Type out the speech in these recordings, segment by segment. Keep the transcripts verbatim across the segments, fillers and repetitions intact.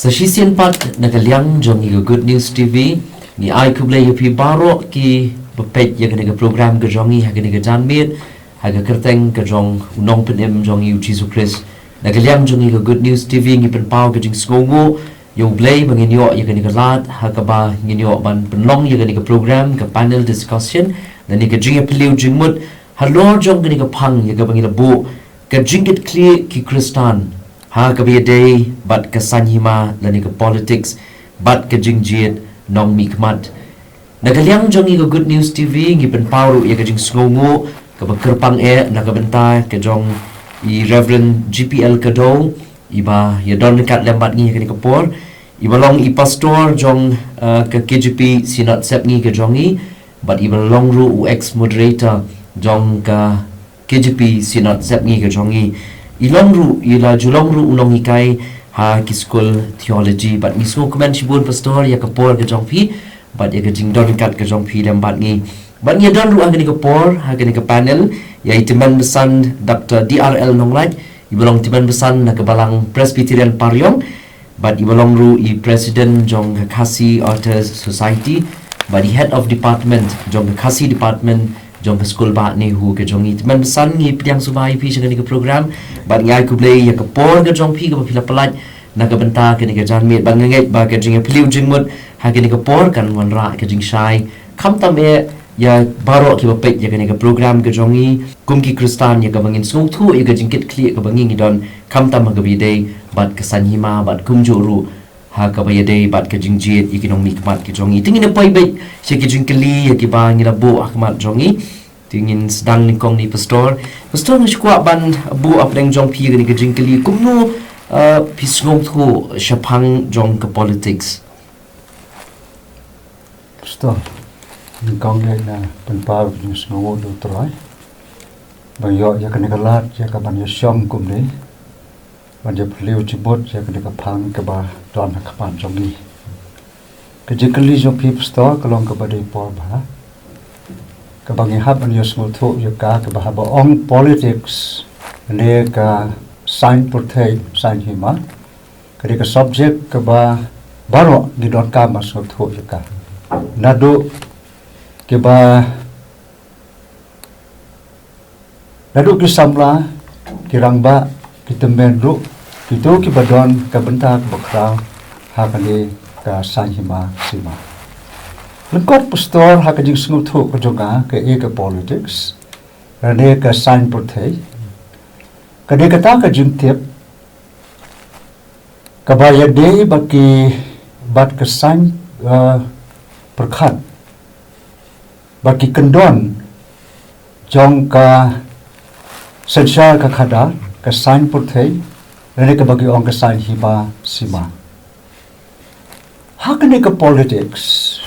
Sa shisien pat na ka liang jong ngi ka Good News T V, ngi ai khublei ïa phi baroh kiba peit ïa kane ka program ka jong ngi ha kane ka janmiet, ha ka kyrteng ka jong u Nongpynim jong ngi u Jisu Khrist. Na ka liang jong ngi ka Good News T V ngi pynpaw ka jingsngewnguh ïa U Blei ba ngin ïoh ïa kane ka lad ha kaba ngin ïoh ban pynlong ïa kane ka program, ka panel discussion, lane ka jingïapylliew jingmut halor jong kane ka phang ïa kaba ngi la buh ka jingkitkhlieh ki Khristan ha kaba ïadei bad ka saiñ hima lane ka politics bad ka jingjied nongmihkhmat. Na ka liang jong ngi ka Good News T V ngi pynpaw ruh ïa ka jingsngewnguh kaba kyrpang eh na ka bynta ka jong i Reverend G P L Kadaw, iba ïadon ryngkat lem bad ngi ha kane ka por, iba long i pastor jong, eh, ka K J P Synod Sepngi ka jong ngi, bad iba long ruh u ex moderator jong ka K J P Synod Sepngi ka jong ngi. I long ruh, i la ju long ruh u nonghikai ha ki skul theology. Bad ngi sngewkmen shibun pastor ïa ka por ka jong phi bad ïa ka jingdon ryngkat ka jong phi lem bad ngi. Bad ngi don ruh ha kane ka por, ha kane ka panel, ïa i tymmen basan Doctor D R L Nonglait, iba long tymmen basan na ka Balang Presbyterian Pariong, bad iba long ruh i president jong ka Khasi Authors Society, bad i head of department jong ka Khasi department jong ka skul bah NEHU ka jong ngi. Tymmen basan ngi pdiang sngewbha ïa phi sha kane ka program, bad ngi ai khublei ïa ka por ka jong phi kaba phi la pyllait na ka bynta kane ka janmiet, bad nga ngeit ba ka jingïapylliew jingmut ha kane ka por kan wanrah ka jingshai khamtam eh ïa baroh kiba peit ïa kane ka program ka jong ngi kum ki Khristan, ïa kaba ngin sngewthuh ïa ka jingkitkhlieh kaba ngi ngi don khamtam ha kaba ïadei bad ka saiñ hima bad kumjuh ruh ha kaba ïadei bad ka jingjied ïa ki nongmihkhmat ki jong ngi. Te ngin ïa poi beit sha ki jingkylli ïa kiba ngi la buh ha khmat jong ngi. Te ngin sdang nyngkong na i pastor. Pastor, nga shu kwah ban buh hapdeng jong phi ïa kane ka jingkylli, kumno, uh, phi sngewthuh shaphang jong ka politics? Pastor, nyngkong lei nga pynpaw ïa ka jingsngewnguh da U Trai ba nga ïoh ïa kane ka lad ïa ka ban ïashong kumne ban ïapylliew jingmut ïa kane ka phang kaba don ha khmat jong ngi. Ka jingkylli jong phi pastor ka long kaba dei por bha, kaba ngi hap ban ïasngewthuh ïa ka, kaba haba ong politics ne ka saiñ pyrthei, saiñ hima, ka dei ka subject kaba baroh ngi donkam ban sngewthuh ïa ka. Naduh kiba, naduh ki samla, ki rangbah, ki tymmen ruh, kito kiba don ka bynta kaba khraw ha kane ka saiñ hima sima. Lyngkot pastor, ha ka jingsngewthuh ka jong nga, kaei ka politics, lane ka saiñ pyrthei, ka dei kata ka jingtip kaba ïadei bad ki, bad ka saiñ, eh, pyrkhat, bad ki kyndon jong ka synshar ka khadar, ka saiñ pyrthei, lane kaba ki ong ka saiñ hima sima. Ha kane ka politics,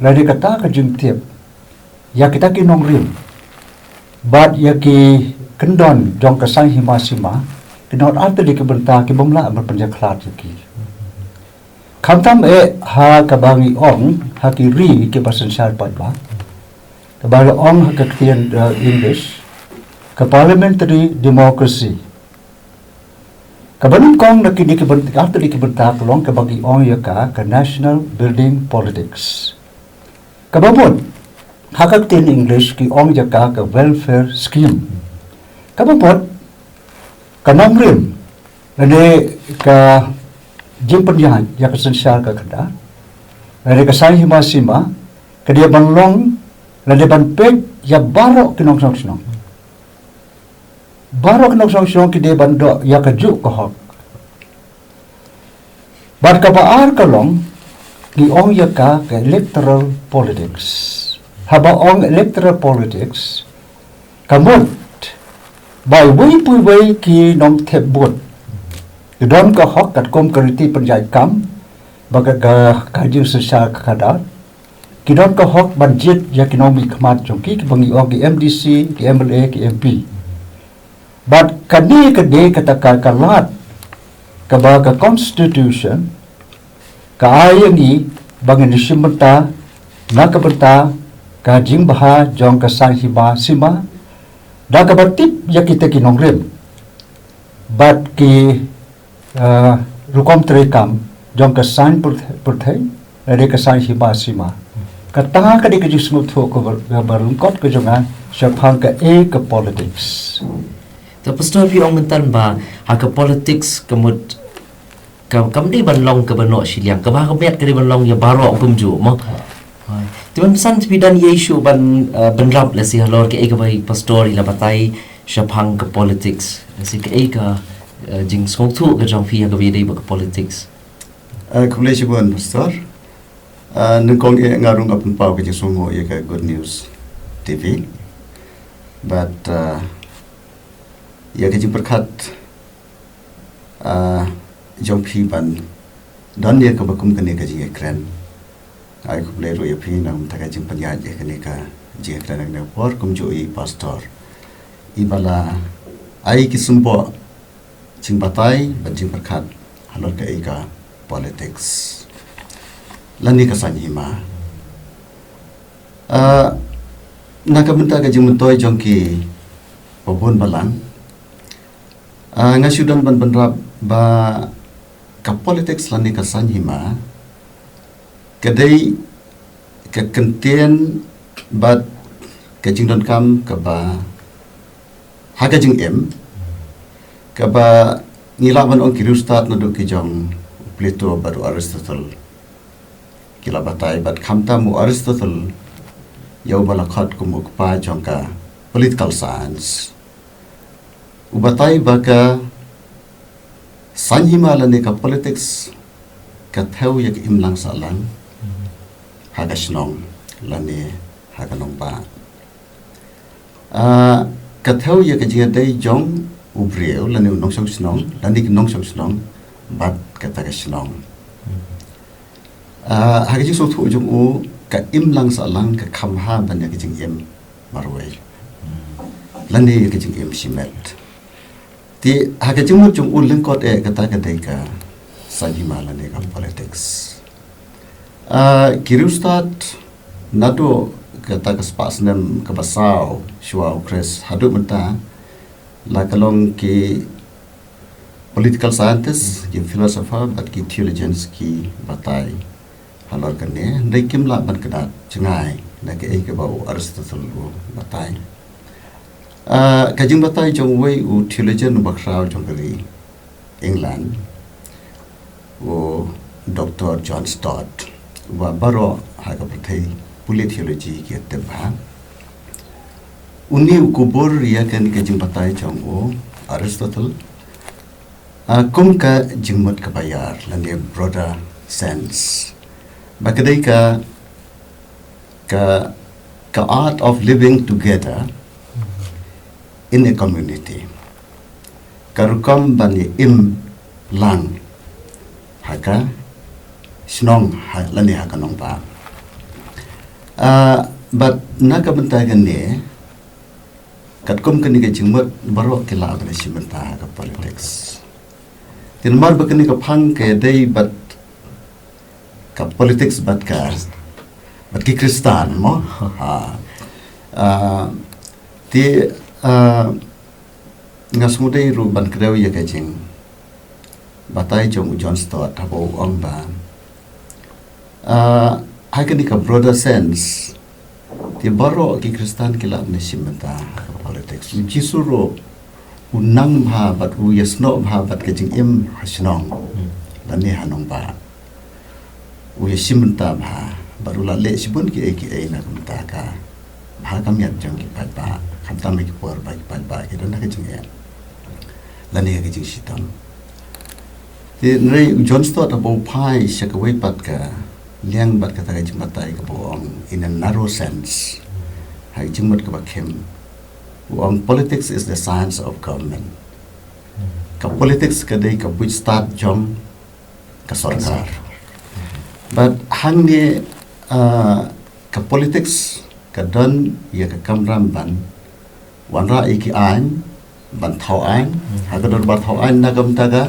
lane kata ka jingtip ïa kita ki nongrim bad ïa ki kyndon jong ka saiñ hima sima, ki don artylli ki bynta ki bym lah ban pynïakhlad ïa ki. Khamtam eh ha kaba ngi ong ha ki ri kiba synshar paidbah, kaba la ong ha ka ktien, eh, English, ka parliamentary democracy. Kaba nyngkong na kine ki byn-, artylli ki bynta ka long kaba ngi ong ïa ka, ka national building politics. Kaba mut, ha ka ktien English ki ong ïa ka, ka welfare scheme. Kaba mut, ka nongrim, lane ka jingpynïaid ïa ka synshar ka khadar, lane ka saiñ hima sima, ka dei ban long, lane ban peit ïa baroh ki nongshong shnong. Baroh ki nongshong shnong ki dei ban don ïa kajuh ka hok. Bad kaba ar ka long, ngi ong ïa ka, ka electoral politics. Haba ong electoral politics, ka mut ba iwei pa iwei ki nongthep vote ki don ka hok katkum ka riti pynïaid kam, ba ka, ka, ka jingsynshar ka khadar, ki don ka hok ban jied ïa ki nongmihkhmat jong ki, kiba ngi ong ki M D C, ki M L A, ki M P. Bad kane ka dei kata ka, ka lad kaba ka constitution ka ai ïa ngi ba ngin ïashim bynta na ka bynta ka jingbha jong ka saiñ hima sima, da kaba tip ïa kita ki nongrim bad ki, eh, rukom treikam jong ka saiñ pyrthei, pyrthei, lane ka saiñ hima sima. Kata ka dei ka jingsngewthuh kaba, kaba lyngkot ka jong nga shaphang kaei ka politics. Te Pastor, phi ong mynta ba ha ka politics ka mut ka, kam dei ban long kaba noh shiliang, kaba ha ka met ka dei ban long ïa baroh kumjuh mo. Te mynta phi don ïa issue ban, eh, bynrap lehse halor kaei kaba i Pastor i la batai shaphang ka politics. Lehse kaei ka, eh, jingsngewthuh ka jong phi ha kaba ïadei bad ka politics. Eh, khublei shibun Pastor. Eh, nyngkong eh nga ruh nga pynpaw ka jingsngewnguh ïa ka Good News T V. Bad, eh, ïa ka jingpyrkhat, eh, jong phi ban don ïa kaba kum kane ka jingïakren. Ai khublei ruh ïa phi na ka bynta ka jingpynïaid ïa kane ka jingïakren ha kane ka por kumjuh i Pastor. Iba la ai ki symboh jingbatai bad jingpyrkhat halor kaei ka politics lane ka saiñ hima. Ah, na ka bynta ka jingmyntoi jong ki babun balang, ah, nga shu don ban bynrap ba ka politics lane ka saiñ hima ka dei ka kyntien bad ka jingdonkam kaba ha ka jingim, kaba ngi lah ban ong ki riewstad naduh ki jong u Plato bad u Aristotle ki la batai, bad khamtam u Aristotle ïa uba la khot kum u kpa jong ka political science, u batai ba ka saiñ hima lane ka politics ka thew ïa ka imlang sahlang ha ka shnong lane ha ka nongbah. Ah, ka thew ïa ka jingïadei jong u briew lane u nongshong shnong lane ki nongshong shnong bad kata ka shnong. Ah, ha ka jingsngewthuh jong u, ka imlang sahlang ka kham bha ban ïa ka jingim marwei lane ïa ka jingim shimet. Te ha ka jingmut jong u lyngkot eh kata ka dei ka saiñ hima lane ka politics. Ah, ki riewstad naduh kata ka spah snem kaba saw shuwa u Khrist haduh mynta la ka long ki political scientists, ki philosopher bad ki theologians ki batai halor kane, hynrei kim lah ban kyndat jngai na kaei kaba u Aristotle u batai. Ah, ka jingbatai jong uwei u theologian uba khraw jong ka ri England, u Doktor John Stott, uba baroh ha ka pyrthei pule theology ki tip bha. Une u kubur ïa kane ka jingbatai jong u Aristotle, ah, kum ka jingmut kaba ïar lane broader sense. Ba ka dei ka, ka, ka art of living together in a community. Ka rukom ban ïa im lang ha ka shnong ha, lane ha ka nongbah. Ah, bad na ka bynta kane, katkum kane ka jingmut baroh ki lah ban ïashim bynta ha ka politics. Te namar ba kane ka phang ka dei bad ka politics bad ka, bad ki Khristan mo. Ha. Ah, te, ah, nga sngewdei ruh ban kdew ïa ka jingbatai jong u John Stott haba u ong ba, ah, ha kane ka broader sense, te baroh ki Khristan ki lah ban ïashim bynta ha ka politics. U Jisu ruh u nang bha bad u ïasnoh bha bad ka jingim ha shnong lane ha nongbah. U ïashim bynta bha bad u la leh shibun kiei kiei na ka bynta ka bha ka miat jong ki paidbah, khamtam ha ki por ba ki paidbah ki don ha ka jingeh lane ha ka jingshitom. Te hynrei u John Stott haba u phai sha kawei pat ka liang bad kata ka jingbatai kaba u ong in a narrow sense, ha ka jingmut kaba khim, u ong politics is the science of government. Ka politics ka dei ka buit stad jong ka sorkar. Bad hangne, ah, ka politics ka don ïa ka kamram ban wanrah ïa ki aiñ, ban thaw aiñ ha ka dorbar thaw aiñ na ka bynta ka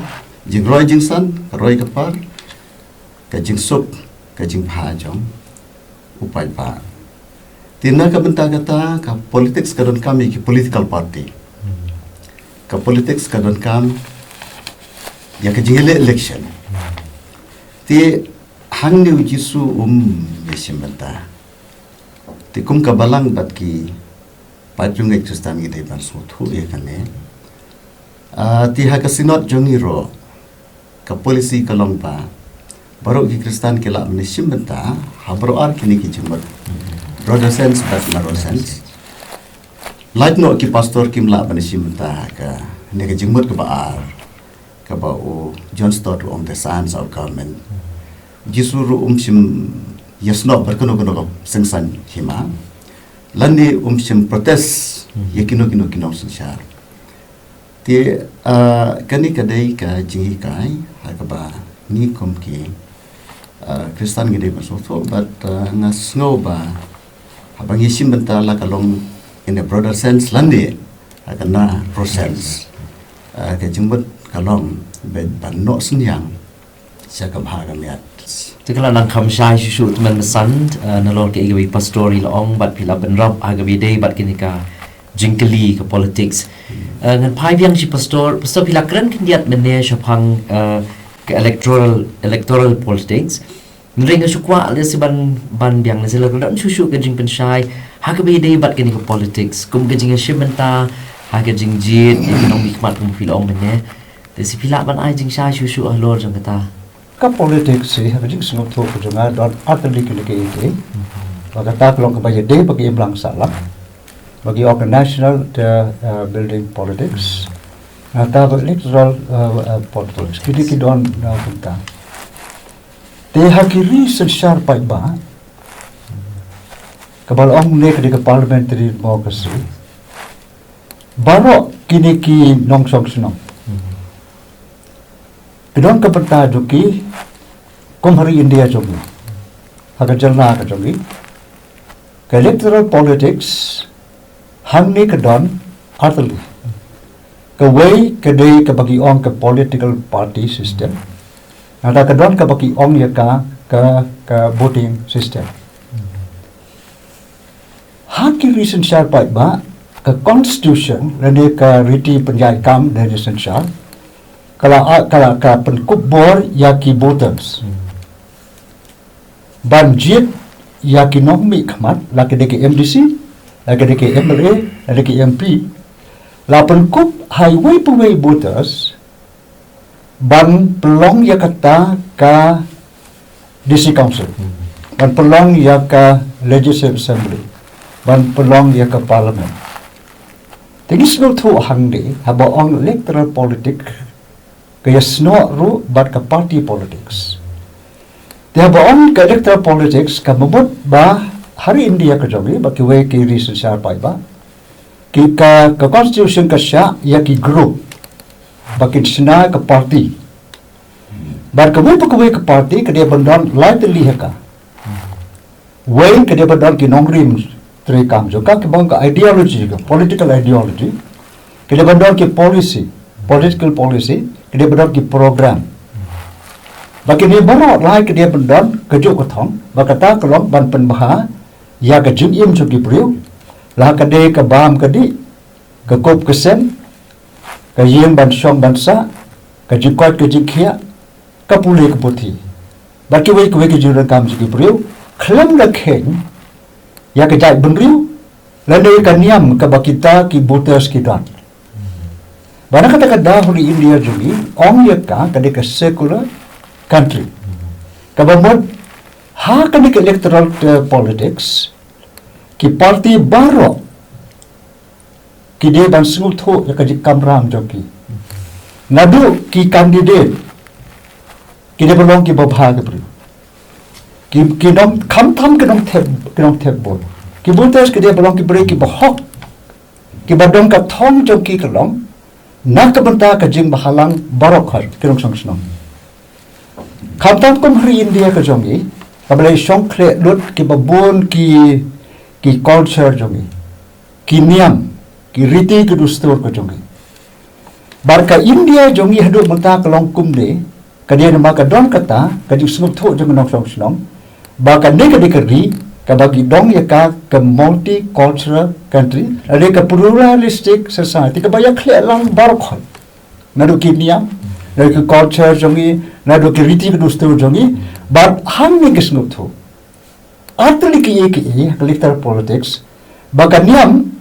jingroi jingsan, ka roi ka par, ka jingsuk, ka jingbha jong u paidbah. Te na ka bynta kata ka politics ka donkam ïa ki political party. Ka politics ka donkam ïa ka jingïaleh election. Te hangne u Jisu um ïashim bynta. Te kum ka balang bad ki paidbah Khristan ngi dei ban sngewthuh ïa kane. Ah, te ha ka synod jong ngi ruh ka policy ka long ba baroh ki Khristan ki lah ban ïashim bynta ha baroh ar kine ki jingmut, Brother Sense bad Narrow Sense. Lait noh ki pastor kim lah ban ïashim bynta ha kane ka jingmut kaba ar, kaba u John Stott u ong the science of government. Jisu ruh um shym ïasnoh bad kano kano ka seng saiñ hima, lane um shym protest ïa kino kino ki nongsynshar. Te, ah, kane ka dei ka jinghikai ha kaba ngi kum ki, ah, Khristan ngi dei ban sngewthuh bad, ah, nga sngew ba haba ngi shim bynta la ka long in a broader sense lane ha ka narrow sense, ah, ka jingmut ka long ban, ban noh synñiang sha ka bha ka miat. Te ka la nang kham shai shuh shuh tymmen basan, eh, nalor kaei kaba i pastor i la ong bad phi la bynrap ha kaba ïadei bad kane ka jingkylli ka politics. Eh, ngan phai biang sha i pastor, pastor phi la kren khyndiat mynne shaphang, eh, ka electoral, electoral politics. Hynrei nga shu kwah lehse ban, ban biang lehse la don shuh shuh ka jingpynshai ha kaba ïadei bad kane ka politics kum ka jingïashim bynta ha ka jingjied ïa ki nongmihkhmat kum phi la ong mynne. Te lehse phi lah ban ai jingshai shuh shuh halor jong kata. Ka politics hi ha ka jingsngewthuh ka jong nga don artylli kine kiei kiei. Ba kata ka long kaba ïadei bad ka imlang sahlang, ba ki ong ka national, uh, uh, building politics, nangta ka electoral, uh, uh, politics. Kine ki don, uh, kumta. Te ha ki ri synshar paidbah, kaba la ong ne ka dei ka parliamentary democracy, baroh kine ki nongshong shnong ki don ka bynta jong ki kum ha ri India jong ngi, ha ka jylla ka jong ngi. Ka electoral politics hangne ka don artylli. Kawei ka dei kaba ki ong ka political party system. Nangta ka don kaba ki ong ïa ka, ka, ka voting system. Ha ki ri synshar paidbah, ka constitution lane ka riti pynïaid kam lane synshar ka la, ka la, ka pynkup bor ïa ki voters ban jied ïa ki nongmihkhmat, la ka dei ki M D C, la ka dei ki M L A, la ka dei ki M P. La pynkup ha iwei pa iwei voters ban pynlong ïa kata ka D C Council, ban pynlong ïa ka Legislative Assembly, ban pynlong ïa ka Parliament. Te ngi sngewthuh hangne haba ong electoral politics, ka ïasnoh ruh bad ka party politics. Te haba ong ka electoral politics, ka mut ba ha ri India ka jong ngi bad kiwei ki ri synshar paidbah, ki ka, ka constitution ka shah ïa ki group ba kin shna ka party. Bad kawei pa kawei ka party ka dei ban don lai tylli ha ka. Wei ka dei ban don ki nongrim treikam jong ka, kiba ong ka ideology, ka political ideology. Ka dei ban don ki policy, political policy, ka dei ban don ki program. Ba kine baroh lai ka dei ban don kajuh ka thong, ba kata ka long ban pynbha ïa ka jingim jong ki briew, la ka dei ka bam ka dih, ka kup ka sem, ka ïing ban shong ban sah, ka jingkoit ka jingkhiah, ka pule ka puthi, bad kiwei kiwei ki jingdonkam jong ki briew, khlem da kheiñ ïa ka jaitbynriew lane ka niam kaba kita ki voters ki don. Ba na kata ka daw ha ri India jong ngi, ong ïa ka, ka dei ka secular country. Kaba mut ha kane ka electoral, eh, politics, ki party baroh ki dei ban sngewthuh ïa ka jingkamram jong ki. Naduh ki candidate ki dei ban long kiba bha ki briew. Ki, ki nong, khamtam ki nongthep, ki nongthep vote, ki voters ki dei ban long ki briew kiba hok, kiba don ka thong jong ki ka long na ka bynta ka jingbhalang baroh khoit ki nongshong shnong. Khamtam kum ha ri India ka jong ngi, kaba la shongkhleh lut kiba bun ki, ki culture jong ngi, ki niam, ki riti ki dustur ka jong ngi. Bad ka India jong ngi haduh mynta ka long kumne, ka dei namar ka don kata ka jingsngewthuh jong ki nongshong shnong ba kane ka dei ka ri kaba ki dong ïa ka, ka multicultural country, ka dei ka pluralistic society kaba ïakhleh lang baroh khoit. Naduh ki niam, Na ka culture jong ngi, na do ki riti ka dustur jong ngi, bad hangne ka sngewthuh. Artylli ki ïa ki ïa ka electoral politics, ba ka niam,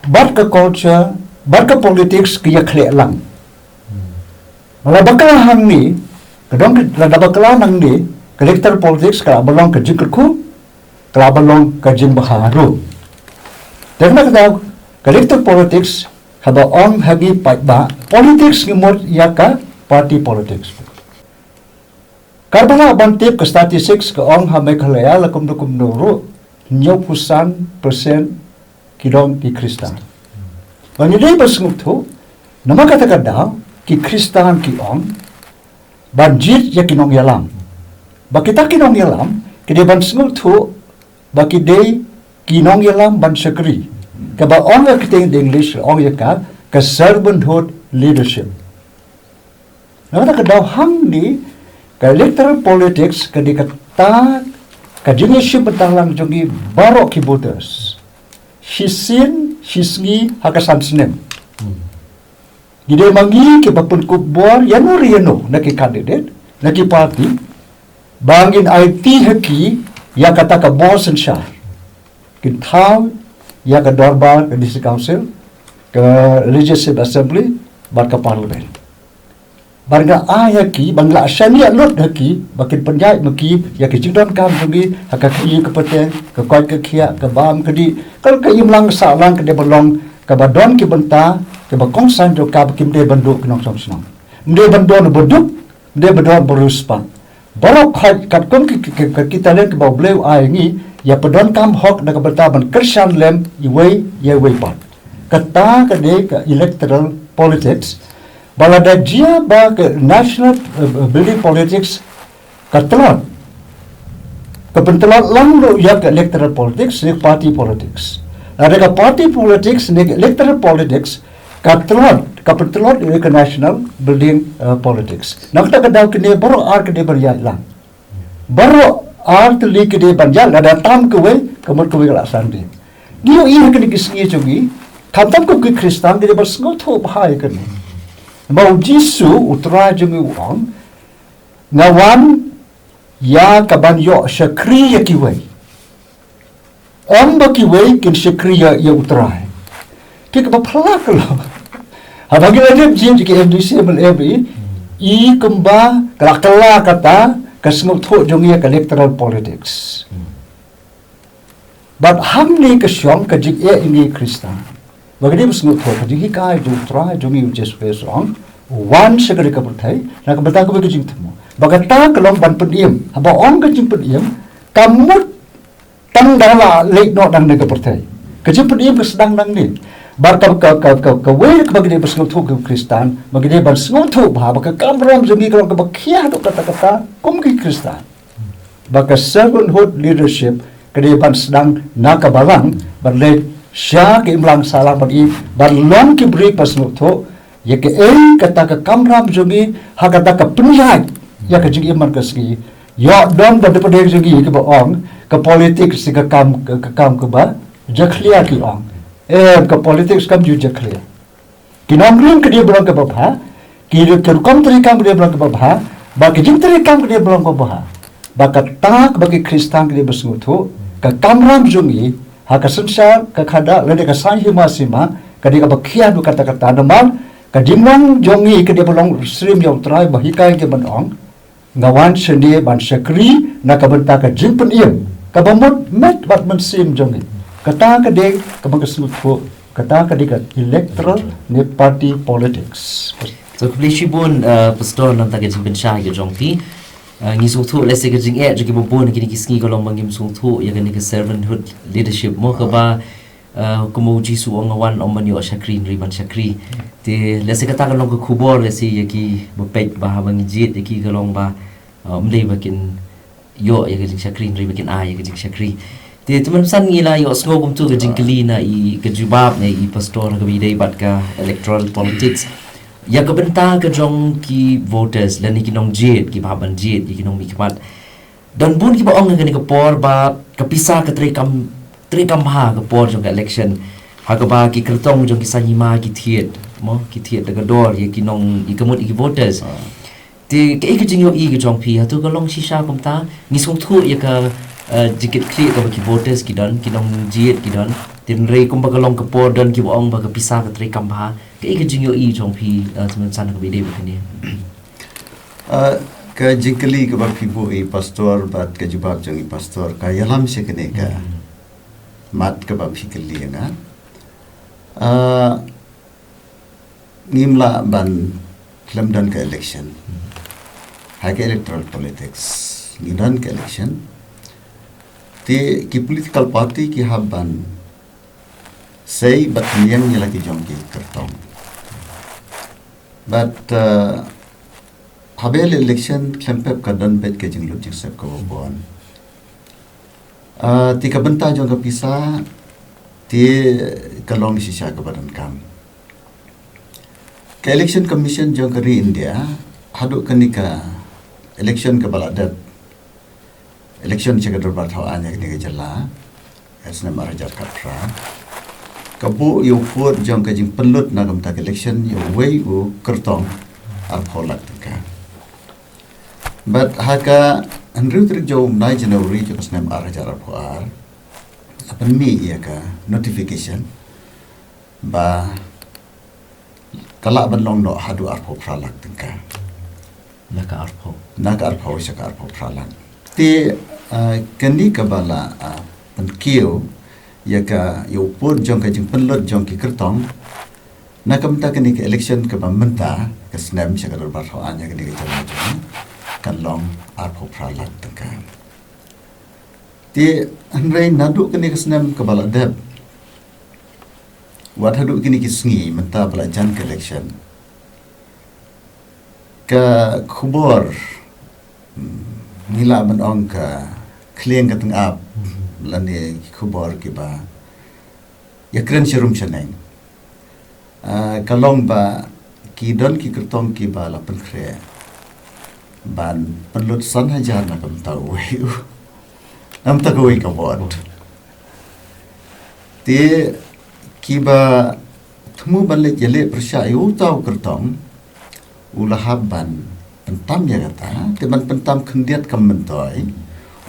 bad ka culture, bad ka politics ki ïa khleh lang. Lada bakla hangne, ka dong ka, lada bakla nangne, ka electoral politics ka la ba long ka jingkyrkhu, ka la ba long ka jingbha ruh. Te na kata, ka electoral politics, haba ong ha ngi paidbah, politics ngi mut ïa ka party politics. Katba lah ban tip ka statistics ka ong ha Meghalaya la kumno kumno ruh, hynñiewphew san percent ki dong ki Khristan. Ba ngi dei ba sngewthuh, namar kata ka daw, ki Khristan ki ong, ban jied ïa ki nongïalam. Ba kita ki nongïalam, ki dei ban sngewthuh, ba ki dei ki nongïalam ban shakri. Kaba ong ha ka ktien English, ong ïa ka, ka servanthood leadership. Na kata ka daw hangne, ka electoral politics, ka dei kata, ka jingïashim bynta lang jong ngi baroh ki voters. Shisien, shisngi, ha ka san snem. Ngi dei ma ngi kiba pynkup bor, ïano re ïano, na ki candidate, na ki party, ba ngin aiti ha ki, ïa kata ka bor synshar. Kin thaw, ïa ka dorbar, ka District Council, ka Legislative Assembly, bad ka Parliament. Bad nga ai ha ki, bad nga la shaniah lut ha ki, ba kin pynïaid ma ki, ïa ki jingdonkam jong ngi, ha ka kñi ka pateng, ka koit ka khiah, ka bam ka dih, ka, ka imlang sahlang ka dei ban long, kaba don ki bynta, kaba kongsan jong ka ba kim dei ban duh ki nongshong shnong. Ym dei ban don ba duk, ym dei ban don ba riewspah. Baroh khoit katkum ki, ki, ki, ki talent kiba U Blei u ai ngi, ïa pyndonkam hok na ka bynta ban kyrshan lem iwei ïa iwei pat. Kata ka dei ka electoral politics. Ba lada jia ba ka national, eh, building politics ka tlot. Ka pyntlot lang ruh ïa ka electoral politics, ïa ka party politics. Lada ka party politics, ne ka electoral politics, ka tlot, ka pyntlot ïa ka national building, eh, politics. Na kata ka daw kine baroh ar kine ban ïaid lang. Baroh ar tylli ki dei ban ïaid, lada tam kawei, ka mut kawei ka la san dei. Ngi ïohi ha kine ki sngi jong ngi, khamtam ko ki Khristan ki dei ban sngewthuh bha ïa kane. Ba U Jisu, U Trai jong ngi u ong, nga wan, ïa kaban ïoh shakri ïa kiwei. Ym ba kiwei kin shakri ïa, ïa U Trai. Te kaba phylla ka long. Haba ngi la dep jied ki M D C, M L A, i kumba ka la kylla kata ka sngewthuh jong ngi ïa ka electoral politics. Bad hangne ka shong ka jingeh ïa ngi Khristan. Ba ka dei ba sngewthuh ka jinghikai jong U Trai jong ngi U Jisu Khrist u ong, wan sha kane ka pyrthei na ka bynta kawei ka jingthmu. Ba kata ka long ban pynim. Haba ong ka jingpynim, ka mut tang da la leit noh nangne ka pyrthei. Ka jingpynim ka sdang nangne. Bad ka, ka, ka, ka, kawei kaba ngi dei ban sngewthuh ki Khristan, ba ngi dei ban sngewthuh bha ba ka kamram jong ngi ka long kaba khia haduh katta katta kum ki Khristan. Ba ka servanthood leadership ka dei ban sdang na ka balang, ban leit sha ka imlang sahlang, ban i, ban long ki briew ba sngewthuh ïa kaei kata ka kamram jong ngi, ha kata ka pynïaid ïa ka jingim man ka sngi. Ïoh don ba dei pdeng jong ngi kiba ong ka politics ka kam, ka, ka kam kaba jakhlia, ki ong. Em, ka politics kam ju jakhlia. Ki nongrim ka dei ba long kaba bha, ki, ki rukom treikam ka dei ba long kaba bha, ba ki jingtreikam ka dei ba long kaba bha. Ba kata kaba ki Khristan ki dei ba sngewthuh, ka kamram jong ngi ha ka synshar, ka khadar lane ka saiñ hima sima, ka dei kaba khia haduh katta katta, namar ka jinglong jong ngi ka dei ba long syiem ïa U Trai, ba hikai ngi ban ong, nga wan shane ban shakri na ka bynta ka jingpynim kaba mut met bad mynsiem jong ngi. Kata ka dei kaba nga sngewthuh, kata ka dei ka electoral ne party politics. To khublei shibun, uh, Pastor, na ka bynta ka jingpynshai ka jong phi. Uh, ngi sngewthuh lehse ka jingeh jong kiba bun kine ki sngi ka long ba ngim sngewthuh ïa kane ka servanthood leadership mo, kaba, uh, kumba U Jisu u ong, nga wan ym ban ïoh shakri hynrei ban shakri. Te lehse kata ka long ka khubor lehse ïa kiba peit, ba haba ngi jied ïa ki ka long ba, uh, ym dei ba kin ïoh ïa ka jingshakri hynrei ba kin ai ïa ka jingshakri. Te, te mynta ngi la ïohsngew kumto ka jingkylli na i, ka jubab na i Pastor ha kaba ïadei bad ka electoral politics. Ïa ka bynta ka jong ki voters lane ki nongjied, kiba hap ban jied, ïa ki nongmihkhmat. Don bun kiba ong ha kane ka por ba ka pisa ka treikam, treikam bha ha ka por jong ka election. Ha kaba ki kyrtong jong ki saiñ hima ki thied. mo, ki thied da ka dor ïa ki nong, ïa ka mut ïa ki voters. Te kaei ka jingïohi ka jong phi, hato ka long shisha kumta? Ngi sngewthuh ïa ka, eh, jingkitkhlieh kaba ki voters ki don, ki nongjied ki don. Te hynrei kumba ka long ka por don kiba ong ba ka pisa ka treikam bha. Kaei ka jingïohi jong phi, eh, Symbon San, kaba ïadei bad kane? Ah, ka jingkylli kaba phi buh ïa i pastor bad ka jubab jong i pastor ka ïalam sha kane ka mat kaba phi kylli ïa nga. Ah, ngim lah ban khlem don ka election. Ha ka electoral politics ngi don ka election. Te ki political party ki hap ban sei bad pynïeng ïa la ki jong ki kyrtong. Bad, uh, haba ïaleh election khlem pep ka don beit ka jinglut jingsep kaba bun. Uh, te ka bynta jong ka pisa te ka long shisha kaba donkam. Ka Election Commission jong ka ri India, haduh kane ka election kaba la dep, election sha ka dorbar thaw aiñ ha kane ka jylla, ha snem ar hajar khatphra, ka buh ïa u pud jong ka jingpynlut na ka bynta ka election ïa uwei u kyrtong arphew lak tyngka. Bad ha ka hynriew tarik jong u bnai January jong ka snem ar hajar arphew ar, la pynmih ïa ka notification ba ka lah ban long noh haduh arphew phra lak tyngka. Na ka arphew. Na ka arphew sha ka arphew phra lak. Te, ah, kane kaba la, ah, pynkiew ïa ka, ïa u pud jong ka jingpynlut jong ki kyrtong na ka bynta kane ka election kaba mynta ka snem sha ka dorbar thaw aiñ ha kane ka jylla jong ngi, kan long arphew phra lak tyngka. Te hynrei naduh kane ka snem kaba la dep, wat haduh kine ki sngi mynta ba la jan ka election, ka khubor, mm, ngi lah ban ong ka khlieng ka tyngab, lane ki khubor kiba ïakren sharum shaneng. Ah, ka long ba ki don ki kyrtong kiba la pynkhreh ban pynlut san hajar na ka bynta uwei u, na ka bynta kawei ka vote. Te kiba thmu ban leit ïaleh pyrshah ïa uta u kyrtong, u la hap ban pyntam ïa kata, te ban pyntam khyndiat kam myntoi,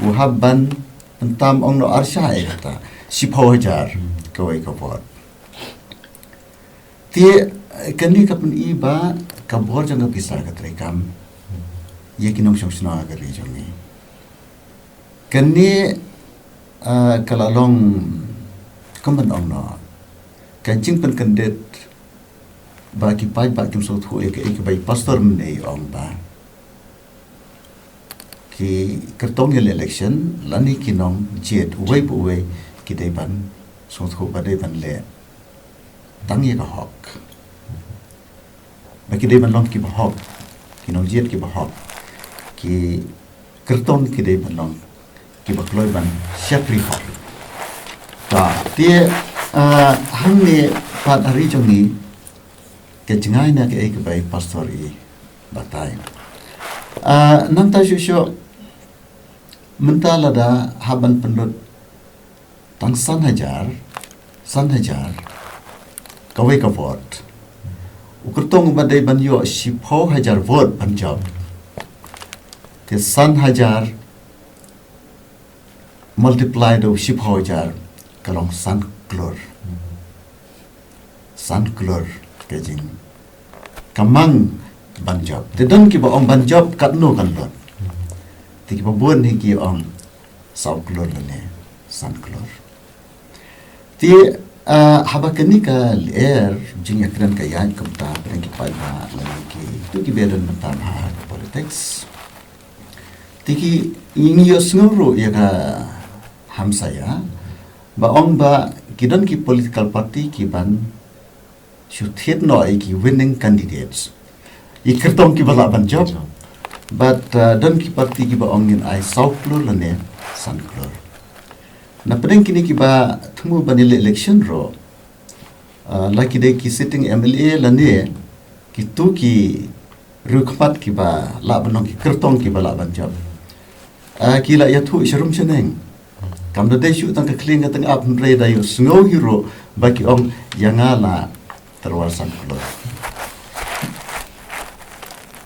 u hap ban pyntam ong noh ar shah ïa kata, shiphew hajar kawei ka vote. Te, eh, kane ka pyni ba ka bor jong ka pisa ka treikam ïa ki nongshong shnong ha ka ri jong ngi. Kane, eh, ka la long, kumban ong noh, ka jingpynkyndit ba ki paidbah kim sngewthuh ïa kaei kaba i pastor mynne i ong ba ki kyrtong ïaleh election lane ki nongjied uwei pa uwei ki dei ban sngewthuh ba dei ban leh tang ïa ka hok. Ba ki dei ban long kiba hok, ki nongjied kiba hok, ki kyrtong ki dei ban long kiba kloi ban shakri hok. Ta te, ah, hangne pat ha ri jong ngi ka jngai na kaei kaba i pastor i batai. Ah, nangta shuh shuh mynta lada hap ban pynlut tang san hajar, san hajar kawei ka vote, u kyrtong uba dei ban ïoh shiphew hajar vote ban jop. Te san hajar multiply da u shiphew hajar ka long san klur. San klur ka jing, ka mang ban jop. Te don kiba ong ban jop katno kan lut. Te kiba bun hi ki ong saw klur lane san klur. Te, ah, haba kane ka lyer jingïakren ka ïaid kumta, pdeng ki paidbah lane kito kiba don mynta ha ka politics, te ki, ngi ïohsngew ruh ïa ka hamsaia ba ong ba ki don ki political party ki ban shu thied noh ïa ki winning candidates, ïa ki kyrtong kiba lah ban jop. Bad, uh, don ki party kiba ong ngin ai saw klur lane san klur. Na pdeng kine kiba thmu ban ïaleh election ruh, uh, la ki dei ki sitting M L A lane kito ki riewkhmat kiba lah ban long ki kyrtong kiba lah ban jop, ah, ki la ïathuh sharum shaneng. Kam da dei shuh tang ka khlieng ka tyngab, hynrei da ïohsngew hi ruh ba ki ong ïa nga la tyrwa san klur.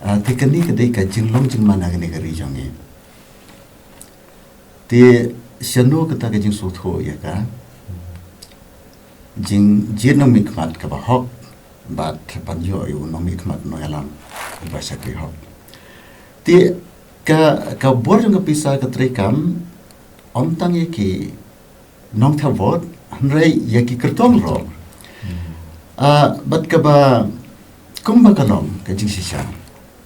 Ah, te kane ka dei ka jinglong jingman ha kane ka ri jong ngi. Te shano kata ka jingsngewthuh ïa ka jingjied nongmihkhmat kaba hok bad ban ïoh ïa u nongmihkhmat nongïalam uba shakri hok. Te ka, ka bor jong ka pisa ka treikam ym tang ïa ki nongthep vote hynrei ïa ki kyrtong ruh. Ah, bad kaba kumba ka long ka jingshisha.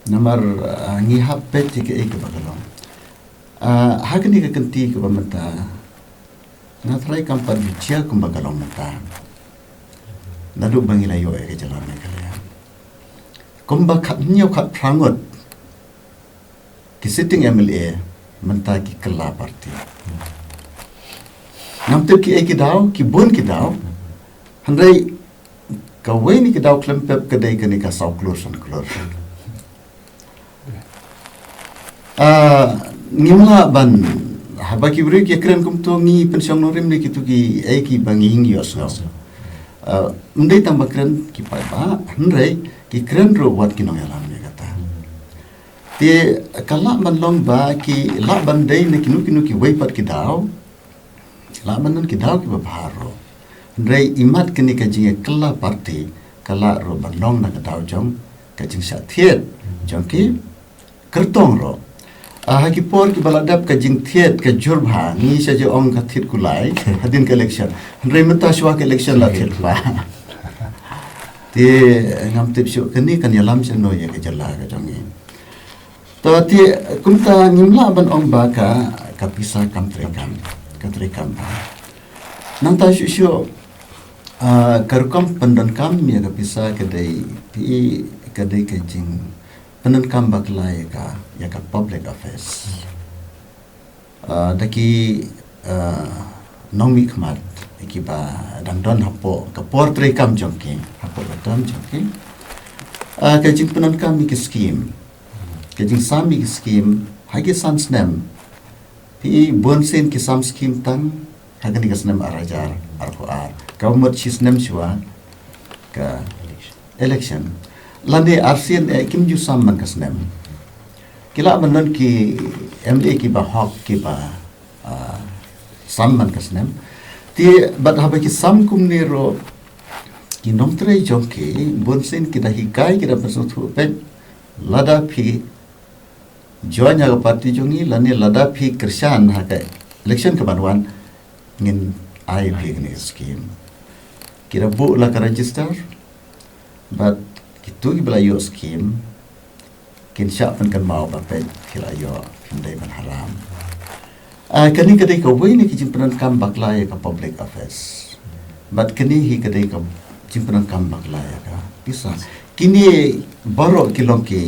Namar, ah, ngi hap peit ïa kaei kaba ka long. Ah, ha kane ka kynti kaba mynta nga treikam pat ju jia kumba ka long mynta. Naduh ba ngi la ïoh ïa ka jylla Meghalaya. Kumba khathynñiew khatphra ngut ki sitting M L A mynta ki kylla party. Ngam tip kiei ki daw, ki bun ki daw. Hynrei kawei na ki daw khlem pep ka dei kane ka saw klur san klur. Ah, ngim lah ban, haba ki briew ki kren kumto ngi pynshong nongrim ne kito kiei kiba ngi ïohsngew. Ah, ym dei tang ba kren ki paidbah, hynrei ki kren ruh wat ki nongïalam ïa kata. Te ka lah ban long ba ki lah ban dei na kino kino kiwei pat ki daw. Lah ban don ki daw kiba bha ruh. Hynrei imat kane ka jingïakylla party ka lah ruh ban long na ka daw jong ka jingshah thied jong ki kyrtong ruh. Ah, ha ki por kiba la dep ka jingthied ka jur bha, ngi shu ju ong ka thied kulai hadien ka election. Hynrei mynta shuwa ka election la thied bha. Te ngam tip shuh kane kan ïalam shano ïa ka jylla ka jong ngi. To te kumta ngim lah ban ong ba ka, ka pisa kam treikam, ka treikam bha. Nangta shuh shuh, ah, ka rukom pyndonkam ïa ka pisa ka dei, phi, ka dei ka jingpyndonkam bakla ïa ka, ïa ka public affairs. Ah, da ki, ah, nongmihkhmat kiba dang don hapoh ka por treikam jong ki, hapoh ka term jong ki. Ah, ka jingpyndonkam ïa ki skim, ka jingsam ïa ki skim ha ki san snem. Phi, bunsien ki sam skim tang ha kane ka snem ar hajar arphew ar, kaba mut shi snem shuwa ka election. Lane arsien eh kim ju sam man ka snem. Ki lah ban don ki M L A kiba hok kiba, ah, sam man ka snem. Te bad haba ki sam kumne ruh ki nongtrei jong ki bunsien ki da hikai, ki da pynsngewthuh peit, lada phi join ha ka party jong ngi lane lada phi kyrshan ha ka election kaban wan, ngin ai phi kane ka skim. Ki da buh la ka register bad kito kiba la ïoh skim kin shah pynkynmaw ba peit phi la ïoh, phim dei ban haram. Ah, kane ka dei kawei na ki jingpyndonkam bakla ïa ka public affairs. Bad kane hi ka dei ka jingpyndonkam bakla ïa ka pisa. Kine baroh ki long ki,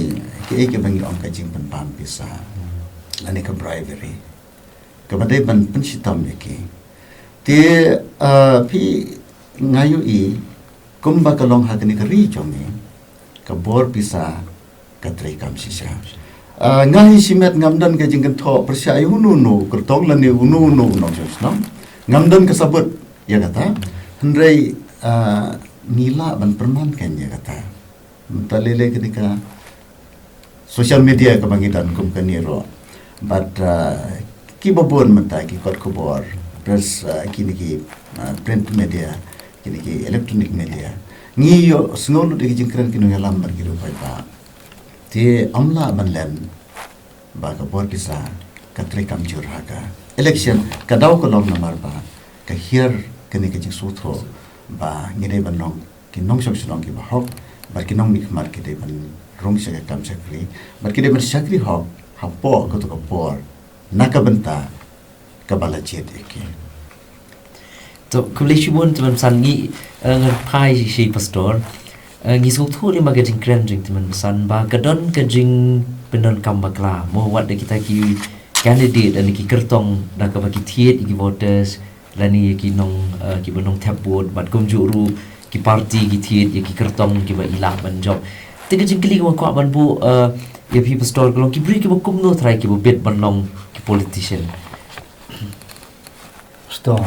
kiei kiba ngi ong ka jingpynbam pisa lane ka bribery, kaba dei ban pynshitom ïa ki. Te, ah, phi, nga ïohi kumba ka long ha kane ka ri jong ngi, ka bor pisa ka treikam shisha. Ah, nga hi shimet ngam don ka jingkynthoh pyrshah ïa uno uno u kyrtong lane uno uno u nongshong shnong. Ngam don ka sabut ïa kata. Hynrei, ah, ngi lah ban pyrman kein ïa kata. Mynta lei lei kane ka social media kaba ngi don kum kane ruh. Bad, ah, kiba bun mynta ki kot khubor, press, ah, kine ki, ah, print media, kine ki electronic media. Ngi ïohsngew lut ïa ki jingkren ki nongïalam bad ki riewpaidbah. Te ym lah ban len ba ka bor pisa ka treikam jur ha ka election. Ka daw ka long namar ba ka hiar kane ka jingsngewthuh ba ngi dei ban long ki nongshong shnong kiba hok, bad ki nongmihkhmat ki dei ban rung sha ka kam shakri, bad ki dei ban shakri hok hapoh kato ka por na ka bynta kaba la jied ïa ki. To, khublei shibun Tymmen Basan. Ngi, eh, ngan phai sha i Pastor. Eh, ngi sngewthuh lem ba ka jingkren jong Tymmen Basan ba ka don ka jingpyndonkam bakla mo wat da kita ki candidate lane ki kyrtong da kaba ki thied ïa ki voters lane ïa ki nong, eh, kiba nongthep vote bad kumjuh ruh ki party ki thied ïa ki kyrtong kiba i lah ban jop. Te ka jingkylli kaba kwah ban buh, eh, ïa phi Pastor, ka long ki briew kiba kumno trai kiba bit ban long ki politician? Pastor,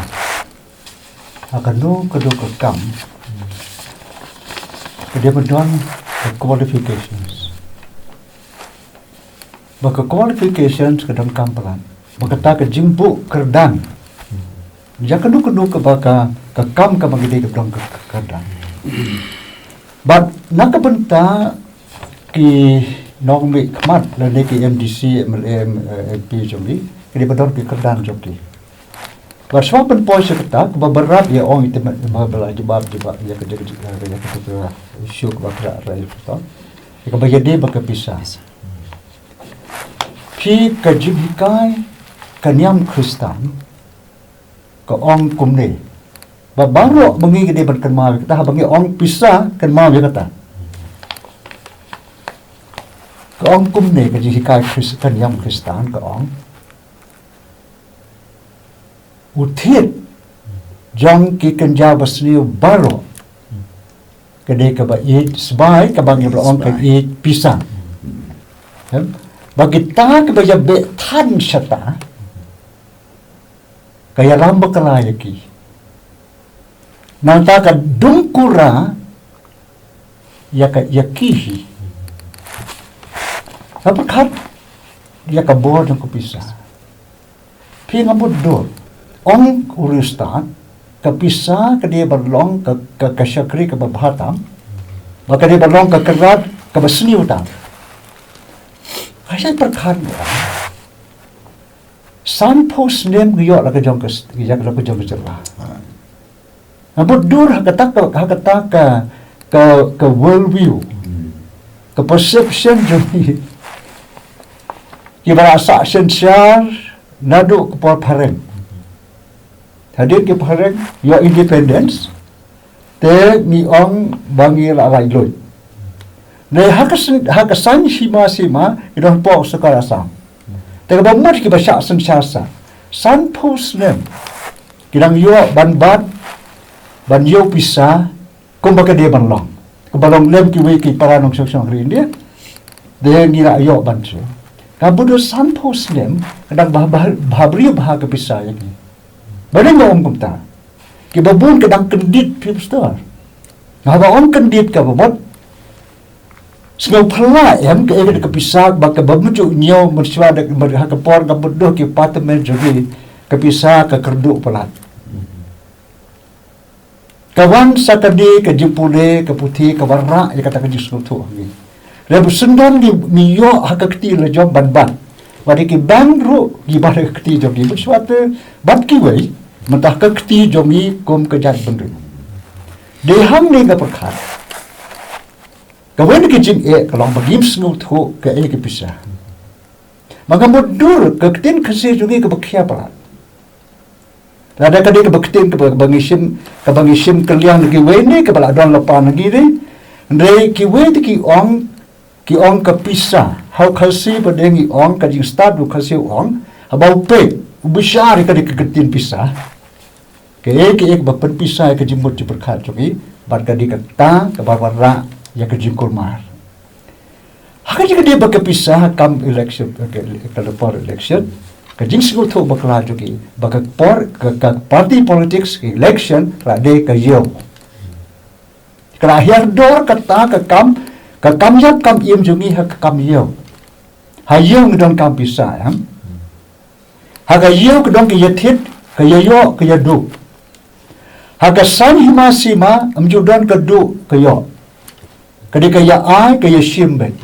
ha kano kano ka kam ka dei ban don ka qualifications. ba ka qualifications ka donkam palat, ba kata ka jingbuh kyrdan ïa kano kano kaba ka, ka kam kaba ngi dei ka don ka, ka kyrdan. Bad na ka bynta ki nongmihkhmat lane ki M D C, M L A, M, eh, M P jong ngi, ki dei ba don ki kyrdan jong ki. Bad shuwa pynpoi sha kata, kaba bynrap ïa ong ïa te, ba la jubab jubab ïa ka, ïa ka, ïa ka, issue kaba khraw ïa kata, ïa kaba ïadei bad ka pisa. Phi, ka jinghikai ka niam Khristan ka ong kumne. Ba baroh ba ngi ka dei ban kynmaw ïa kata, haba ngi ong pisa, kynmaw ïa kata. Ka ong kumne, ka jinghikai Khris-, ka niam Khristan ka ong, u thied jong ki kynja basniew baroh ka dei kaba ïeit sbai, kaba ngi ba la ong ka ïeit pisa. Em? Ba kita kiba ïa beh than shata, ka ïalam bakla ïa ki. Nangta ka dungkura ïa ka, ïa ki hi. Ka pyrkhat ïa ka bor jong ka pisa. Phi, nga mutdur, ong u riewstad, ka pisa ka dei ban long ka, ka, ka shakri kaba bha tam, ba ka dei ban long ka kyrdan kaba sniew tam. Ka shai pyrkhat, sanphew snem ngi ïoh la ka jong ka, la ka jong ka jylla. Nga mutdur ha kata ka, ha kata ka, ka, ka world view, ka perception jong ngi, kiba la sah synshar naduh ka por phareng. Hadien ki phareng ïoh independence, te ngi ong ba ngi la laitluid. Te ha ka saiñ, ha ka saiñ hima sima, ngi don hapoh sorkar Assam. Te kaba mut kiba shah synshar sa, sanphew snem ki dang ïoh ban bat, ban ïoh pisa, kumba ka dei ban long. Kaba long lem kiwei ki para nongshong shnong ri India. Te ngi la ïoh ban shu. Ka mutdur, sanphew snem ka dang bha, bha, bha briew bha ka pisa ïa ki. Ba dei nga ong kumta. Kiba bun ka dang kyndit, phi pastor. Nga ba ong kyndit kaba mut, sngewphylla em kaei ka pisa ba kaba mynjur ñiew mynshuwa da, ha ka por ka mutdur ki patmen jong ngi, ka pisa ka kyrduh palat. Ka wan sa kane ka jingpule ka puthi, ka wanrah ïa kata ka jingsngewthuh ha ngi. Lada ba syndon ngi, ngi ïoh ha ka kti la jong ban bat. Wat ïa ki bank ruh ngi bat ha ka kti jong ngi, mynshuwa te bat kiwei, mynta ha ka kti jong ngi kum ka jaitbynriew. Dei hangne nga pyrkhat, kawei na ki jingeh ka long ba ngim sngewthuh kaei ka pisa. Ma nga mutdur ka ktien Khasi jong ngi kaba khia palat. Lada ka dei kaba ktien kaba, kaba ngi shim, kaba ngi shim kylliang na kiwei ne kaba la don lypa na ngi ne. Hynrei kiwei te ki ong, ki ong ka pisa. Ha u Khasi pat de ngi ong, ka jingstad u Khasi u ong, haba u peit, u bishar ïa ka dei ka ktien pisa. Kaei kaei kaba pynpisa ïa ka jingmut jingpyrkhat jong ngi, bad ka dei kata kaba wanrah ïa ka jingkulmar. Ha ka jingkdie bad ka pisa ha kam election, ka, ka por election, ka jingsngewthuh bakla jong ki, ba ka por, ka, ka party politics, ka election, ka la dei ka ïew. Ka la hiar dor kata ka kam, ka kam ïap kam im jong ngi ha ka kam ïew. Ha ïew ngi donkam pisa, em. Ha ka ïew ka don ka ïathied, ka ïaïoh, ka ïaduh. Ha ka saiñ hima sima, ym ju don ka duh ka ïoh. Ka dei ka ïa ai, ka ïa shim beit.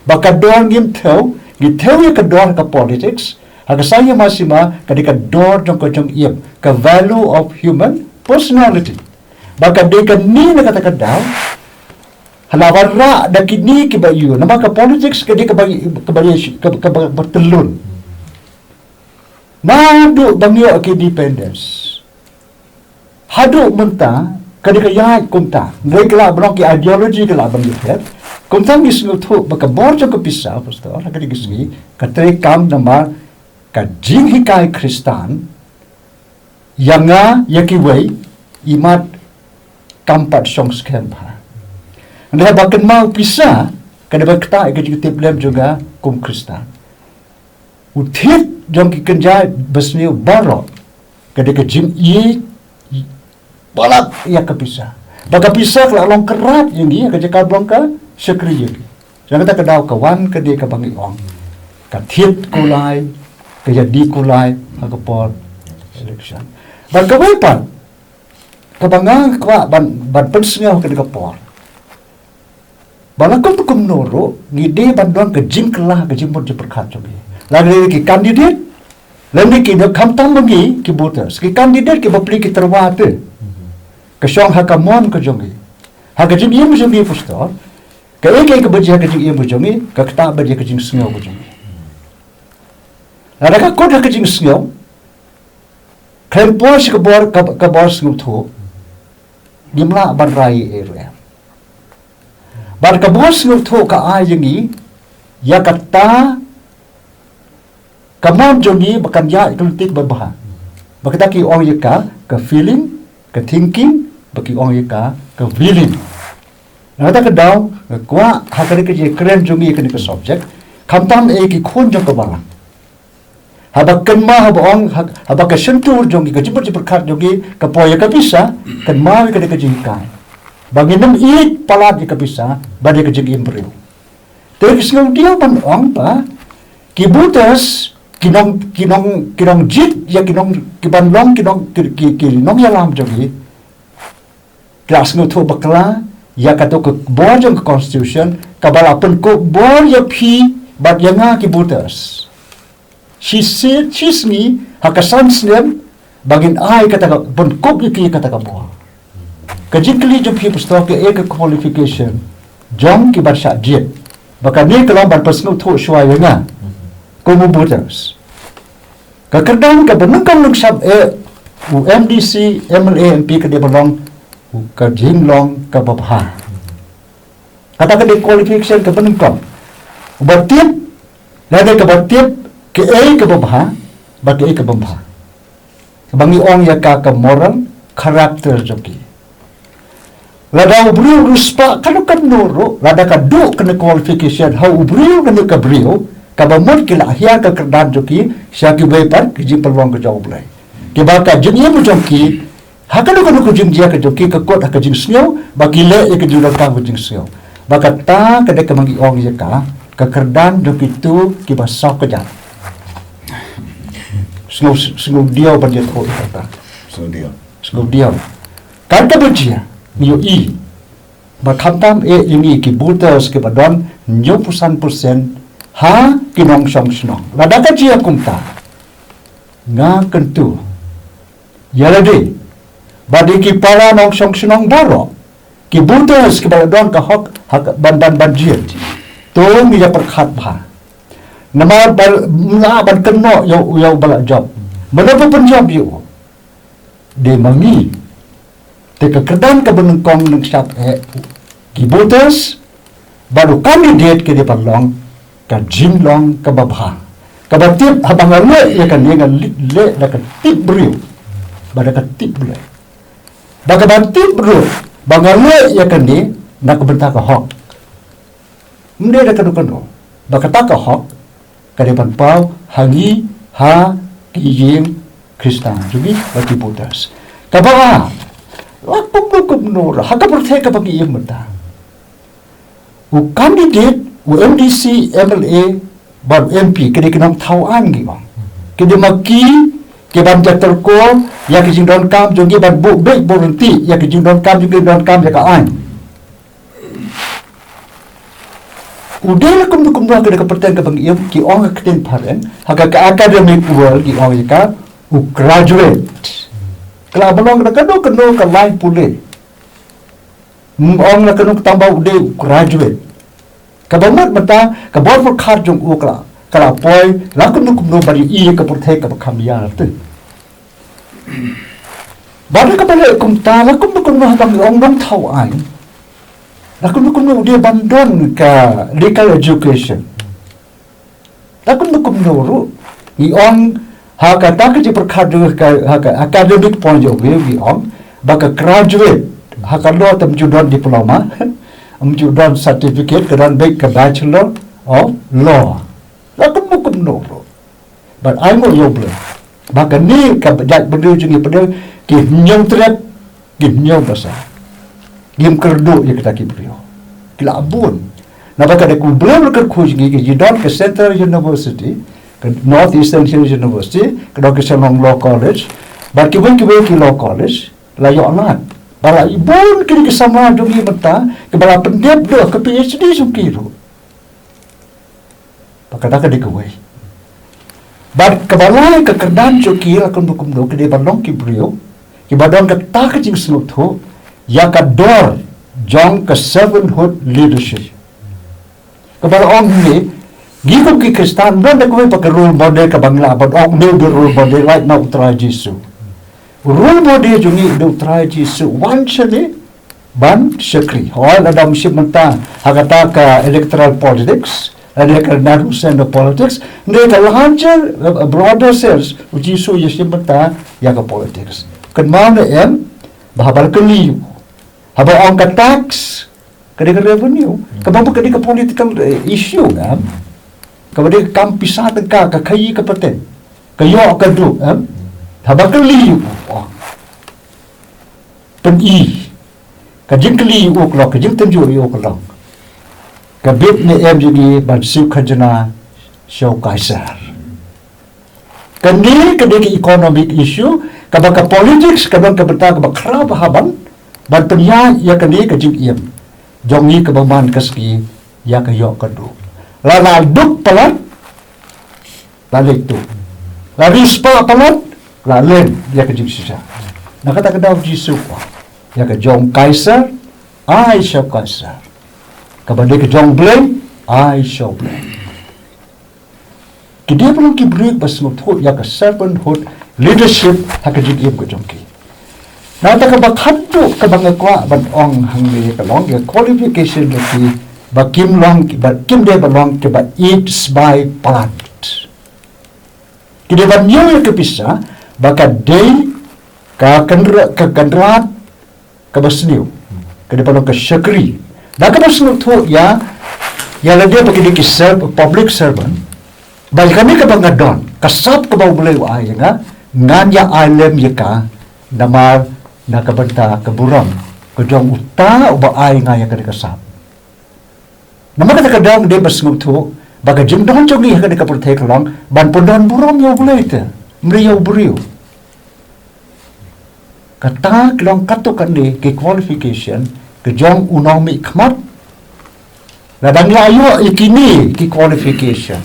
Ba ka dor ngim thew, ngi thew ïa ka dor ha ka politics, ha ka saiñ hima sima, ka dei ka dor jong ka jong im, ka value of human personality. Ba ka dei kane na kata ka daw, ha la wanrah da kine kiba ïoh, namar ka politics ka dei kaba, kaba, kaba, kaba, kaba tyllun. Naduh ba ngi ïoh ka independence haduh mynta, ka dei ka ïaid kumta. Hynrei ka lah ban long ki ideology ka lah ban ïoh phet. Kumta ngi sngewthuh ba ka bor jong ka pisa, pastor, ha ka dei ka sngi, ka treikam namar ka jinghikai Khristan, ïa nga, ïa kiwei, imat kam pat shong skhem bha. Hynrei ba kynmaw pisa, ka dei ba ktah ïa ka jingtip lem jong nga kum Khristan. U thied jong ki kynja basniew baroh, ka dei ka jingïeit palat ïa ka pisa. Ba ka pisa ka la long kyrrat ïa ngi, ïa ka jaka ba long ka shakri ïa ngi. Ïa kata ka daw ka wan ka dei kaba ngi ong. Ka thied kulai, ka ïa dih kulai ha ka por election. Bad kawei pat kaba nga kwah ban, ban pynsngew ha kane ka por, ba la kum kumno ruh ngi dei ban don ka jingkylla, ka jingmut jingpyrkhat jong ngi. Lada ki candidate, lane ki, khamtam ma ngi ki voters, ki candidate ki bapli ki tyrwa te, ka shong ha ka mon ka jong ngi, ha ka jingim jong ngi, pastor. Kaei kaei kaba jia ha ka jingim ka jong ngi, ka ktah bad ïa ka jingsngew ka jong ngi. Lada ka kut ha ka jingsngew, khlem poi sha ka bor, ka, ka bor sngewthuh, ngim lah ban rai ei ruh em. Bad ka bor sngewthuh ka ai ïa ngi ïa kata ka mon jong ngi ba kan ïaid ka lynti kaba bha. Ba kata ki ong ïa ka, ka feeling, ka thinking, ba ki ong ïa ka, ka willing. Na kata ka daw nga kwah ha kane ka jingkren jong ngi kane ka subject, khamtam eh ki khun jong ka balang. Haba kynmaw, haba ong, ha-, haba ka shyntur jong ngi, ka jingmut jingpyrkhat jong ngi ka poi ïa ka pisa, kynmaw ïa kane ka jinghikai, ba ngin ym ïeit palat ïa ka pisa bad ïa ka jingim briew. Te ki sngewdiaw ban ong ba ki voters ki nong, ki nong, ki nongjied ïa ki nong, ki ban long ki nong, ki, ki, ki nongïalam jong ngi, ki la sngewthuh bakla ïa kato ka bor jong ka constitution kaba la pynkup bor ïa phi bad ïa nga ki voters. Shi sngi, shi sngi ha ka san snem ba ngin ai kata ka, pynkup ïa ki kata ka bor. Ka jingkylli jong phi, pastor, kaei ka qualification jong ki ban shah jied? Ba kane ka long ban pynsngewthuh shuwa ïa nga kum u voters. Ka kyrdan kaba nyngkong nyngshap eh u M D C, M L A, M P ka dei ban long u ka jinglong kaba bha. Kata ka dei qualification kaba nyngkong. Uba tip, lane kaba tip kaei kaba bha bad kaei kaba bha. Kaba ngi ong ïa ka, ka moral character jong ki. Lada u briew u riewspah kano kano ruh, lada ka duh kane qualification ha u briew kane ka briew, kaba mut ki la hiar ka kyrdan jong ki sha kiwei pat ki jingpynlong ka jong U Blei. Kiba ka jingim jong ki ha kano kano ka jingjia ka jong ki ka kut ha ka jingsngew, ba ki leh ïa ka jingdonkam ka jingsngew. Ba kata ka dei kaba ngi ong ïa ka, ka kyrdan jong kito kiba saw kjat. Sngew, sngewdiaw ban ïathuh ïa kata. Sngewdiaw. Sngewdiaw. Kata ba jia, ngi ïohi ba khamtam eh ïa ngi ki voters kiba don hynñiewphew san percent ha ki nongshong shnong. Lada ka jia kumta, nga kyntu ïa lade bad ïa ki para nongshong shnong baroh, ki voters kiba la don ka hok ha ka ban, ban, ban jied. To ngi ïa pyrkhat bha. Namar ba ym lah ban kynnoh ïa u, ïa uba la jop. Mano ba pynjop ïa u? Dei ma ngi. Te ka kyrdan kaba nyngkong nyngshap eh ki voters bad u candidate ka dei ban long ka jinglong kaba bha. Kaba tip, haba nga leh ïa kane nga leh, leh da ka tip briew bad da ka tip Blei. Ba kaba tip briew ba nga leh ïa kane na ka bynta ka hok. Ym dei da kano kano. Ba kata ka hok ka dei ban paw ha ngi, ha ki ïing Khristan jong ngi, ba ki voters. Kaba ar, la kumno kumno ruh ha ka pyrthei kaba ngi im mynta, u candidate, u M D C, M L A bad u M P ki dei ki nongthaw aiñ, ngi ong. Ki dei ma ki ki ban ïatyrko ïa ki jingdonkam jong ngi, ban buh beit buh ryntih ïa ki jingdonkam jong ngi, donkam ïa ka aiñ. U dei la kumno kumno, ha kane ka pyrthei kaba ngi im, ki ong ha ka ktien phareng, ha ka, ka academic world ki ong ïa ka u graduate. Ka lah ban long da kano kano ka line pule. Ym ong la kano, tang ba u dei u graduate. Kaba mut mynta ka bor pyrkhat jong u ka la, ka la poi la kumno kumno ban ïohi ïa ka pyrthei kaba kham ïar te. Bad kaba leh kumta, la kumno kumno, haba ngi ong nongthaw aiñ, la kumno kumno u dei ban don ka legal education. La kumno kumno ruh, ngi ong, ha kata ka jingpyrkhat jong ka, ha ka academic point of view, ngi ong ba ka graduate ha ka law te ym ju don diploma, ym ju don certificate, ka don beit ka Bachelor of Law. La kumno kumno ruh. Bad ai nguh ïa U Blei ba kane ka jaitbynriew jong ngi, phi dei, ki hynñiew tret, ki hynñiew basa, kim kyrduh ïa kita ki briew. Ki la bun. Naba ka dei ka U Blei u la kyrkhu ïa ngi, ka jingdon ka Central University, ka North Eastern Hill University, ka don ka Shillong Law College, bad kiwei kiwei ki Law College, la ïoh lad. Ba la i bun kine ki samla jong ngi mynta, kiba la pyndep da ka P H D jong ki ruh. Ba kata ka dei kawei. Bad kaba lai ka kyrdan jong ki la kumno kumno ki dei ban long ki briew kiba don kata ka jingsngewthuh ïa ka dor jong ka servanthood leadership. Kaba la ong ne, ngi kum ki Khristan don da kawei pat ka role model kaba ngi lah ban ong ne u dei role model lait na u Trai Jisu. Role model jong ngi u dei u Trai Jisu, wan shane ban shakri. Hooid, lada ngim shim bynta ha kata ka electoral politics, lane ka narrow sense of politics, ne ka larger, uh, broader sense, u Jisu u ïashim bynta ïa ka politics. Kynmaw ne em ba haba la kylli, haba ong ka tax, ka dei ka revenue, kaba ka dei ka political, eh, issue, em? Kaba dei ka kam pisa tyngka, ka khaïi ka pateng, ka ïoh ka duk, em? Haba kylli, oh, pyni, ka jingkylli ïa u ka long, ka jingtynjuh ïa u ka long, ka bit ne em jong ngi ban siew khajna sha u Kaisar. Kane ka dei ka economic issue, kaba ka politics ka don ka bynta kaba khraw bha ban, ban pynïaid ïa kane ka jingim jong ngi kaba man ka sngi ïa ka ïoh ka duk. La, la duk palat, la leit tuh. La riewspah palat, la len ïa ka jingshisha. Na kata ka daw Jisu u ong, ïa ka jong Kaisar, ai sha u Kaisar. Kaba dei ka jong U Blei, ai sha U Blei. Ki dei ban long ki briew ba sngewthuh ïa ka servanthood leadership ha ka jingim ka jong ki. Na kata kaba khatduh kaba nga kwah ban ong hangne ka long ïa qualification jong ki ba kim long ki, ba kim dei ban long kiba ïeit sbai palat. Ki dei ban ñiew ïa ka pisa ba ka dei ka kynra-, ka kynrad kaba sniew, ka dei ban long ka shakri. Da kaba sngewthuh ïa, ïa lade ba ki dei ki serv-, public servant, ba ïa kane kaba nga don, ka sap kaba U Blei u ai ïa nga, ngan ïa ai lem ïa ka, namar na ka bynta ka burom ka jong uta uba ai ïa nga ïa kane ka sap. Namar kata ka daw dei ba sngewthuh ba ka jingdon jong ngi ha kane ka pyrthei ka long ban pyndon burom ïa U Blei te, ym dei ïa u briew. Kata ka long katto katne ki qualification ka jong u nongmihkhmat. Lada ngi la ïoh ïa kine ki qualification,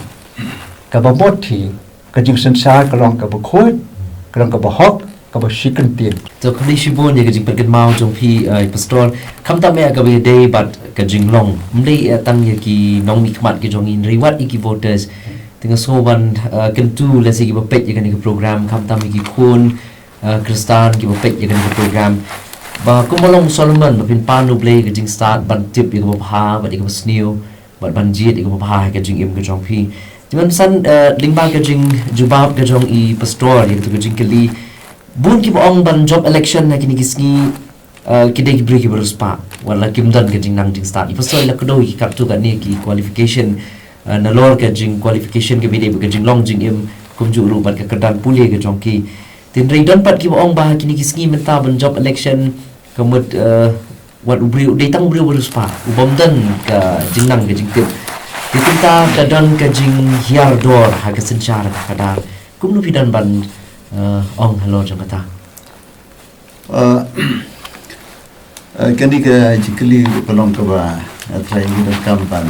kaba mut hi ka jingsynshar ka long kaba khuid, ka long kaba hok, kaba shi kyntien. To khublei shibun ïa ka jingpynkynmaw jong phi, eh, Pastor. Khamtam ïa kaba ïadei bad ka jinglong, ym dei ïa tang ïa ki nongmihkhmat ki jong ngi, hynrei wat ïa ki voters. Te nga sngew ban, eh, kyntu lehse kiba peit ïa kane ka program, khamtam ïa ki khun, eh, Khristan kiba peit ïa kane ka program, ba kumba long u Solomon ba phin pan U Blei ka jingstad ban tip ïa kaba bha bad ïa kaba sniew, bad ban jied ïa kaba bha ha ka jingim ka jong phi. Te mynsan, eh, lyngba ka jingjubab ka jong i Pastor ïa kata ka jingkylli, bun kiba ong ban jop election ha kine ki sngi, eh, ki dei ki briew kiba riewspah, wat la kim don ka jingnang jingstad. I Pastor i la kdew ïa ki katto katne ki qualification, eh, nalor ka jingqualification kaba ïadei bad ka jinglong jingim, kumjuh ruh bad ka kyrdan pule ka jong ki. Te hynrei don pat kiba ong ba ha kine ki sngi mynta ban jop election ka mut, eh, wat u briew, dei tang u briew ba riewspah, u bym don ka jingnang ka jingtip. Te kumta ka don ka jinghiar dor ha ka synshar kaba khadar. Kumno phi don ban, eh, ong halor jong kata? Eh, eh, kane ka jingkylli ka long kaba, eh, trai ngi donkam ban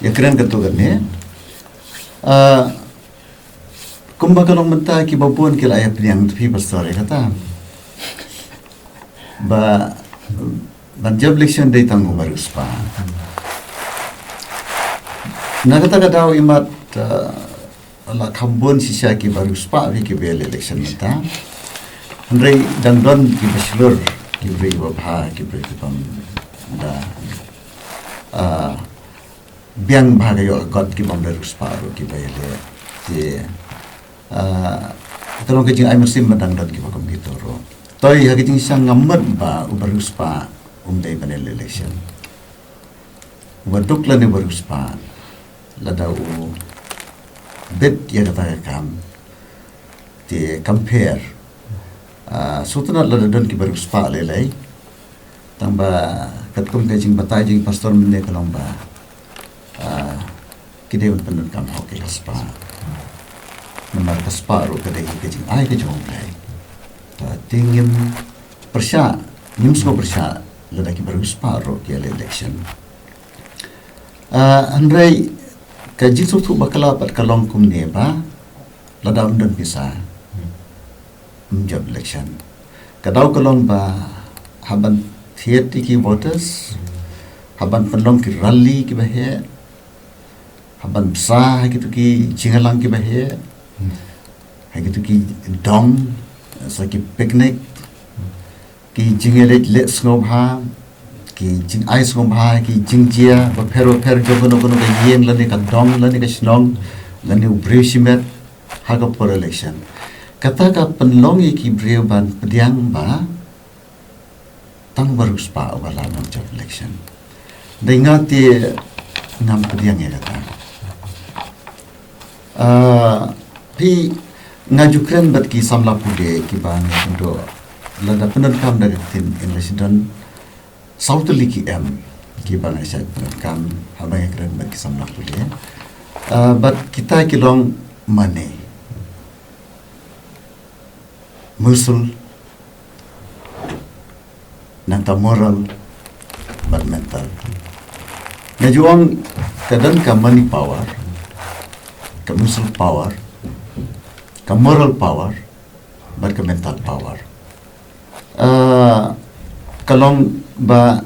ïakren katto katne. Eh, kumba ka long mynta kiba bun ki la ïa pdiang, te phi Pastor ïa kata. Ba, ban jop election dei tang uba riewspah. Na kata ka daw imat, eh, la kham bun shisha kiba riewspah ïa kiba ïaleh election mynta. Hynrei dang don kiba shlur, ki briew kiba bha, ki briew kibym da, ah, biang bha ka ïoh ka kot, kibym da riewspah ruh kiba ïaleh. Te, ah, ka long ka jingai mynsiem ba dang don kiba kum kito ruh. Te ha ka jingshisha nga mut ba uba riewspah um dei ban ïaleh election. Uba duk lane uba riewspah, lada u bit ïa kata ka kam, te compare, ah, sngewtynnat lada don kiba riewspah lei lei, Tang ba katkum ka jingbatai jong i pastor mynne ka long ba, ah, ki dei ban pyndonkam hok ïa ka spah. Namar ka spah ruh ka dei ka jingai ka jong U Blei. Te ngim pyrshah, ngim sngewpyrshah lada ki briew spah ruh ki ïaleh election. Ah, hynrei ka jingsngewthuh bakla pat ka long kumne ba lada ym don pisa, ym jop election. Ka daw ka long ba haba ban thied ïa ki voters, haba ban pynlong ki rally kiba heh, haba ban bsa ha kito ki jingïalang kiba heh, ha kito ki dong, sa ki picnic, ki jingïaleh leh sngewbha, ki jingai sngewbha, ki jingjia bapher bapher jong kano kano ka ïing lane ka dong lane ka shnong lane u briew shimet ha ka por election. Kata ka pynlong ïa ki briew ban pdiang ba tang ba riewspah uba lah ban jop election. Dei nga te ngam pdiang ïa kata. Ah, phi, nga ju kren bad ki samla pule kiba nga kynduh lada pyndonkam da ka ktien English don saw tylli ki M kiba nga shait pyndonkam haba nga kren bad ki samla pule. Ah, bad kita ki long mane, musul, nangta moral bad mental. Nga ju ong ka don ka money power, ka musul power, ka moral power bad ka mental power. Ah, ka long ba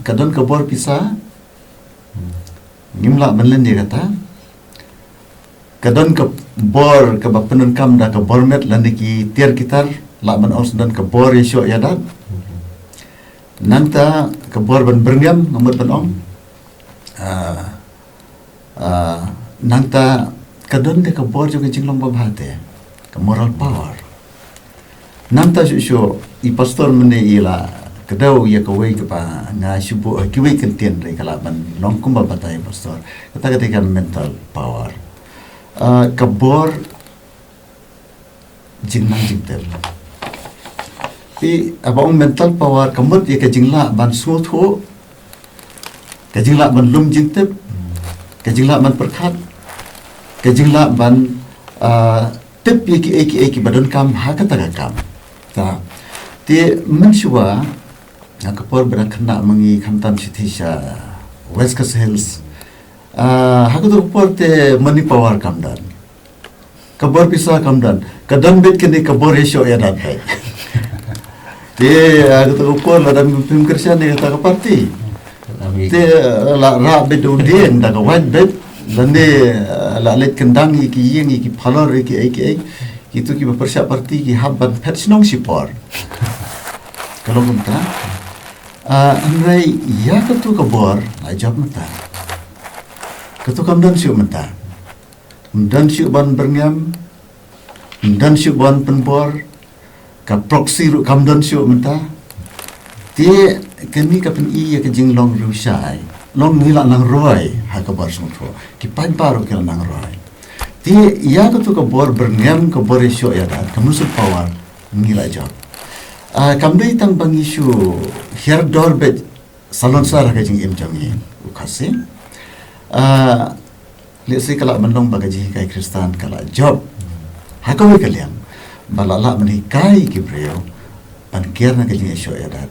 ka don ka bor pisa, ngim lah ban len ïa kata. Ka don ka bor kaba pyndonkam da ka bor met lane ki tiar ki tar, lah ban ong sa don ka bor ïashoh ïadat. Nangta ka bor ban byrngem, nga mut ban ong. Ah, ah, nangta ka don de ka bor jong ka jinglong babha te, ka moral power. Nangta shuh shuh i pastor mynne i la kdew ïa kawei kaba nga shu buh ha kiwei ki ktien re ka lah ban long kumba batai pastor. Kata ka dei ka mental power. Ah, ka bor jingnang jingtip. Te haba ong mental power ka mut ïa ka jinglah ban sngewthuh, ka jinglah ban lum jingtip, ka jinglah ban pyrkhat, ka jinglah ban, ah, tip ïa kiei kiei kiba donkam ha kata ka kam. Ta. Te mynshuwa ha ka por ba dang khynnah ma ngi khamtam shithi sha West Khasi Hills. Ah, ha kato ka por te money power kam don. Ka bor pisa kam don. Ka don beit kane ka bor ïashoh ïadat beit. Te, ah, kato ka por lada phim kyrshan ïa kata ka party. Te, ah, la rah beit da u dieng da ka wait beit. Lane, ah, la leit kyndang ïa ki ïing ïa ki parlor ïa kiei kiei. Kito kiba pyrshah party ki hap ban phet shnong shipor. Ka long kumta. Ah, hynrei ïa kato ka bor la jop mynta. Kato kam don shuh mynta. Ym don shuh ban byrngem, ym don shuh ban pynbor, ka proxy ruh kam don shuh mynta. Te kane ka pyni ïa ka jinglong riewshai. Long ngi la nang roi ha ka bor sngewthuh. Ki paidbah ruh ki la nang roi. Te ïa kato ka bor byrngem, ka bor ïashoh ïadat, ka musul power ngi la jop. Ah, kam dei tang ba ngi shu hiar dor beit salonsar ha ka jingim jong ngi u Khasi. Ah, lehse ka lah ban long ba ka jinghikai Khristan ka la jop ha kawei ka liang ba la lah ban hikai ki briew ban kiar na ka jingïashoh ïadat,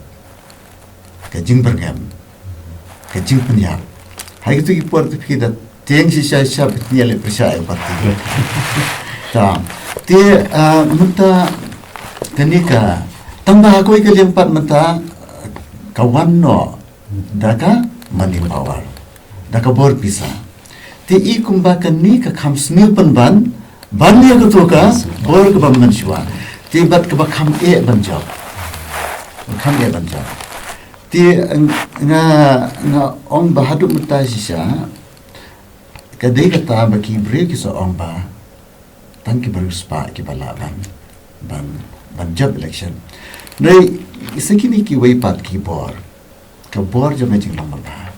ka jingbyrngem, ka jingpynïap. Ha kito ki por te phi da tieng shisha shisha phi tñial ïa pyrshah ïa u party. Ta. Te, ah, mynta kane ka tang ba ha kawei ka liang pat mynta ka wan noh da ka money power, da ka bor pisa. Te i kumba kane ka kham sniew pynban ban ïa kato ka bor kaba mynshuwa. Te bad kaba kham eh ban jop. Kham eh ban jop. Te nga, nga ong ba haduh mynta shisha ka dei kata ba ki briew ki sa ong ba tang ki briew spah kiba lah ban, ban, ban jop election. Dei sa kine kiwei pat ki bor, ka bor jong ka jinglong babha.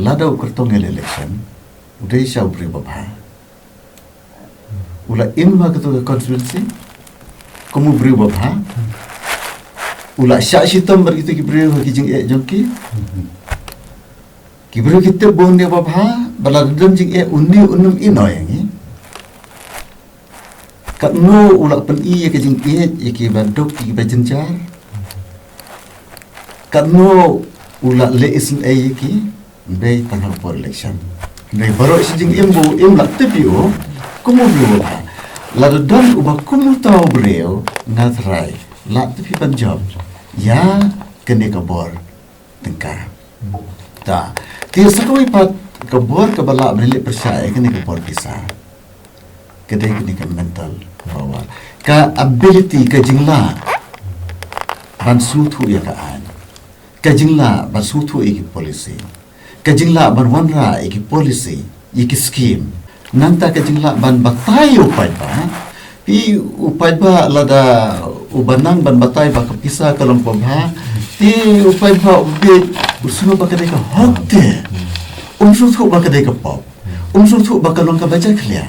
Lada u kyrtong ïaleh election u dei sha u briew babha, u la im ha kato ka constituency kum u briew babha, u la shah shitom bad kito ki briew ha ki jingeh jong ki. Ki briew ki tip ba une u babha, ba lada don jingeh une un ym ïehnoh ïa ngi. Katno u la pyni ïa ka jingïeit ïa kiba duk, ïa kiba jynjar. Katno u la leh isynei ïa ki. Hynrei tang ha ka por election, hynrei baroh shi jingim ba u im la tip ïa u kum u briew u babha. Lada don uba kum uta u briew, nga tharai la tip hi ban jop ïa kane ka bor tyngka. Ta, te sa kawei pat ka bor kaba lah ban leh pyrshah ïa kane ka bor pisa, ka dei kane ka mental power, ka ability, ka jinglah ban sngewthuh ïa ka aiñ, ka jinglah ban sngewthuh ïa ki policy, ka jinglah ban wanrah ïa ki policy, ïa ki scheme. Nangta ka jinglah ban batai ïa u paidbah. Phi, u paidbah lada uba nang ban batai ba ka pisa ka long kaba bha, phi, u paidbah u bit u sngewthuh ba ka dei ka hok te. Um sngewthuh ba ka dei ka pop. Um sngewthuh ba ka long kaba jakhlia.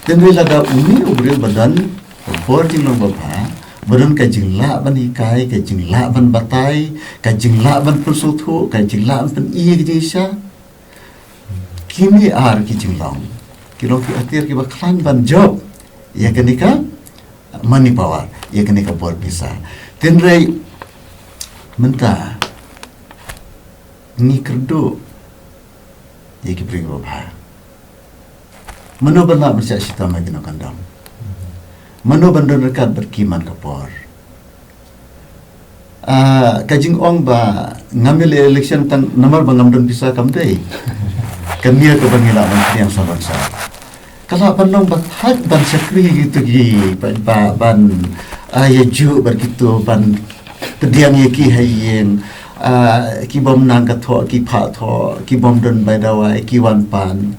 Tangba lada une u briew ba don ka bor jinglong babha, ba don ka jinglah ban hikai, ka jinglah ban batai, ka jinglah ban pynsngewthuh, ka jinglah ban pyni ka jingshisha. Kine ar ki jinglong ki long ki atiar kiba khlaiñ ban jop ïa kane ka money power, ïa kane ka bor pisa. Tangba mynta ngi kyrduh ïa ki briew kiba bha. Mano ban lah ban shah shitom ha kino kyndong? Mano ban don ryngkat bad ki man ka por? Ah, ka jingong ba ngam ïaleh election tang namar ba ngam don pisa kam dei ka mia kaba ngi lah ban pdiang saban sa. Ka lah ban long ba thait ban shakri kito ki ba, ba ban, ah, ïa ju bad kito ban pdiang ïa ki ha ïing, ah, ki bym nang ka thoh ki phah thoh, ki bym don bai dawai ki wan pan,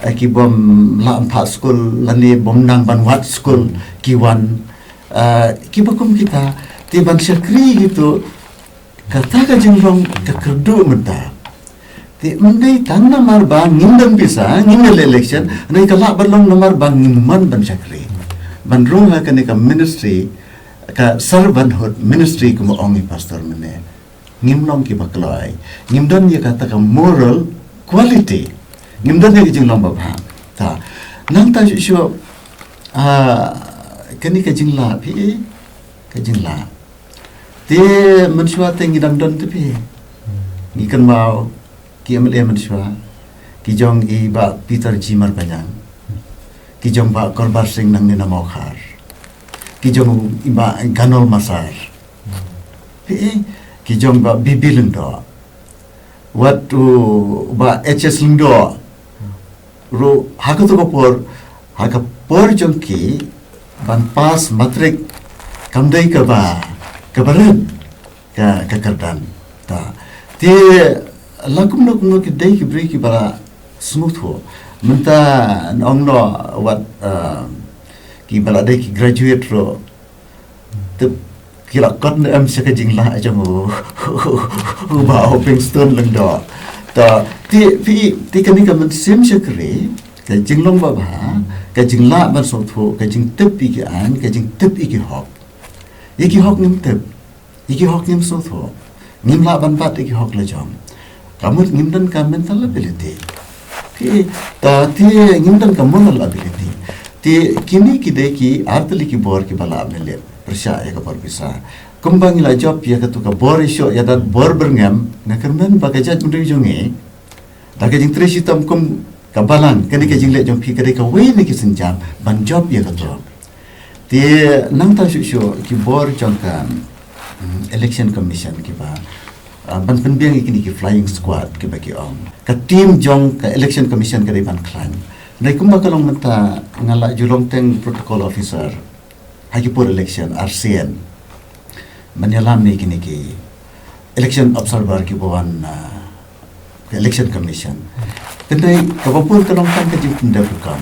ah, ki bym lah phah skul lane bym nang ban wad skul ki wan, ah, kiba kum kita, te ban shakri kito, kata ka jinglong ka kyrduh mynta. Te ym dei tang namar ba ngim don pisa, ngim ïaleh election, hynrei ka lah ban long namar ba ngim mon ban shakri. Ban rung ha kane ka ministry, ka servanthood ministry kumba ong i pastor mynne. Ngim long kiba kloi. Ngim don ïa kata ka moral quality. Ngim don ïa ka jinglong babha. Ta, nangta shuh shuh, ah, kane ka jinglah phi, ka jinglah. Te mynshuwa te ngi dang don te phi. Ngi kynmaw ki M L A mynshuwa, ki jong i Bah Peter G Marbaniang, ki jong Bah Korbar Singh nangne na Mawkhar, ki jong i Bah Ganol Massar, phi, ki jong Bah B B Lyngdoh, wat u Bah H S Lyngdoh ruh ha kato ka por, ha ka por jong ki ban pass matric kam dei kaba, kaba rit ka, ka kyrdan. Ta, te la kumno kumno ki dei ki briew kiba la sngewthuh. Mynta ong noh wat, ah, kiba la dei ki graduate ruh, te ki la kot ne em sha ka jinglah jong u, u Bah Hoping Stone Lyngdoh. Ta, te phi, te kane ka mynsiem shakri, ka jinglong babha, ka jinglah ban sngewthuh, ka jingtip ïa ki aiñ, ka jingtip ïa ki hok. Ïa ki hok ngim tip. Ïa ki hok ngim sngewthuh. Ngim lah ban bat ïa ki hok la jong. Ka mut ngim don ka mental ability. Te, ta, te ngim don ka moral ability. Te kine ki dei ki ar tylli ki bor kiba lah ban leh pyrshah ïa ka bor pisa. Kumba ngi la jop ïa kato ka bor ïashoh ïadat bor byrngem, nga kyrmen ba ka jaitbynriew jong ngi, da ka jingtrei shitom kum ka balang, kane ka jingleh jong phi ka dei kawei na ki sienjam ban jop ïa kato. Te nangta shuh shuh ki bor jong ka, mm, Election Commission kiba, ah, ban pynbiang ïa kine ki flying squad kiba ki ong. Ka team jong ka Election Commission ka dei ban khlaiñ. Hynrei kumba ka long mynta nga la ju long teng protocol officer ha ki por election arsien ban ïalam ïa kine ki election observer kiba wan, ah, ka Election Commission. Hynrei kaba bun ka long tang ka jingpyndep rukom.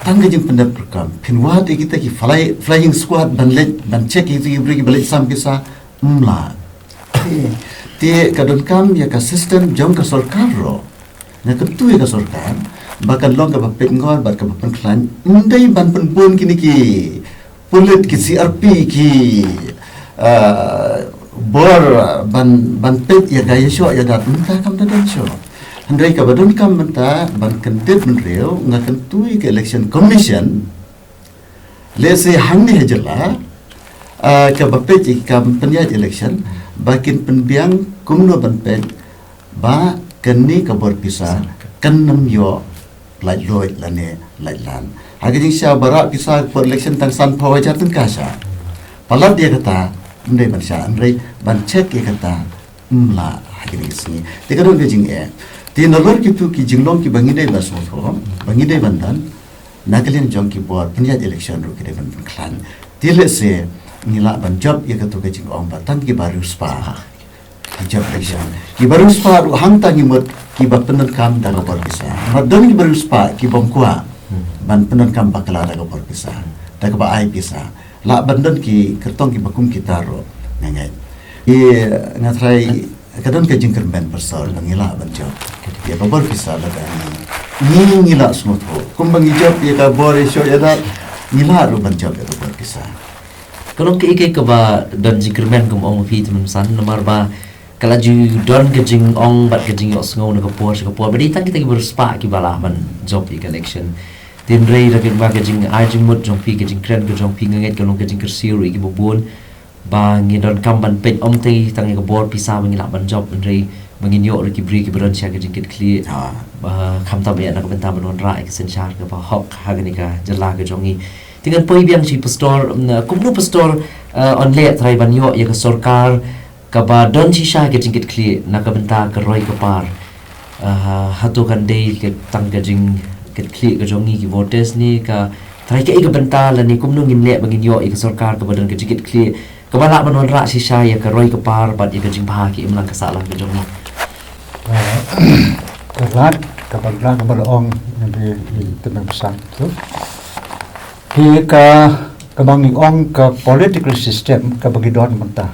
Tang ka jingpyndep rukom. Phin wad ïa kita ki fly-, flying squad ban leit, ban check ïa kita ki briew kiba leit sam pisa, ym lah. Te, te ka donkam ïa ka system jong ka sorkar ruh. Nga kyntu ïa ka sorkar ba kan long kaba peit ngor bad kaba pynkhlaiñ, ym dei ban pynbun kine ki pulit, ki C R P, ki uh, bor, uh, ban, ban peit ïa ka ïashoh ïadat mynta kam da don shuh. Hynrei kaba donkam mynta ban kyndit bynriew, nga kyntu ïa ka Election Commission, lehse hangne ha jylla, uh, kaba peit ïa ka kam pynïaid election, ba kin pynbiang kumno ban peit ba kane ka bor pisa kan nym ïoh laitluid lane laitlan. Ha ka jingshisha ba rah pisa por election tang sanphew hajar tyngka sha. Palat ïa kata, ym dei ban sha, hynrei ban check ïa kata, ym lah ha kine ki sngi. Te ka don ka jingeh. Te nalor kitu ki jinglong kiba ngi dei ban sngewthuh, ba ngi dei ban don, na ka liang jong ki bor pynïaid election ruh ki dei ban pynkhlaiñ. Te lehse ngi lah ban jop ïa katu ka jingong ba tang kiba riewspah ki jop election. Kiba riewspah ruh hangta ngi mut kiba pyndonkam da ka bor pisa. Namar don kiba riewspah kibym kwah ban pyndonkam bakla da ka bor pisa, da kaba ai pisa. Lah ban don ki kyrtong kiba kum kita ruh, nga ngeit. Ïa, nga tharai ka don ka jingkyrmen, pastor, ba ngi lah ban jop ïa ka bor pisa lada ngi, ngi, ngi lah sngewthuh. Kumba ngi jop ïa ka bor ïashoh ïadat, ngi lah ruh ban jop ïa ka bor pisa. Ka long kaei kaei kaba don jingkyrmen, kum ong phi, Tymmen Basan, namar ba ka la ju don ka jingong bad ka jingïohsngew na ka por sha ka por ba dei tang kita kiba riewspah kiba lah ban jop ïa ka election. Hynrei da ka, ba ka jingai jingmut jong phi, ka jingkren ka jong phi, nga ngeit ka long ka jingkyrsiew ruh ïa kiba bun, ba ngi donkam ban peit ym tang, tang ïa ka bor pisa ba ngi lah ban jop, hynrei ba ngin ïoh ruh ki briew kiba don sha ka jingkitkhlieh. Ah. Ba khamtam ïa na ka bynta ban wanrah ïa ka synshar kaba hok ha kane ka jylla ka jong ngi. Te ngan poi biang sha i pastor, mm, kumno pastor, eh, yn leh trai ban ïoh ïa ka sorkar kaba don shisha ka jingkitkhlieh na ka bynta ka roi ka par. Ah, hato kan dei ka tang ka jingkitkhlieh ka jong ngi ki voters ne ka trai, kaei ka bynta lane kumno ngin leh ba ngin ïoh ïa ka sorkar kaba don ka jingkitkhlieh, kaba lah ban wanrah shisha ïa ka roi ka par bad ïa ka jingbha ki imlang ka sahlang ka jong ngi. Ah, ka rat kaba la, kaba la ong na ka Tymmen Basan tu, hi ka, kaba ngi ong ka political system kaba ngi don mynta,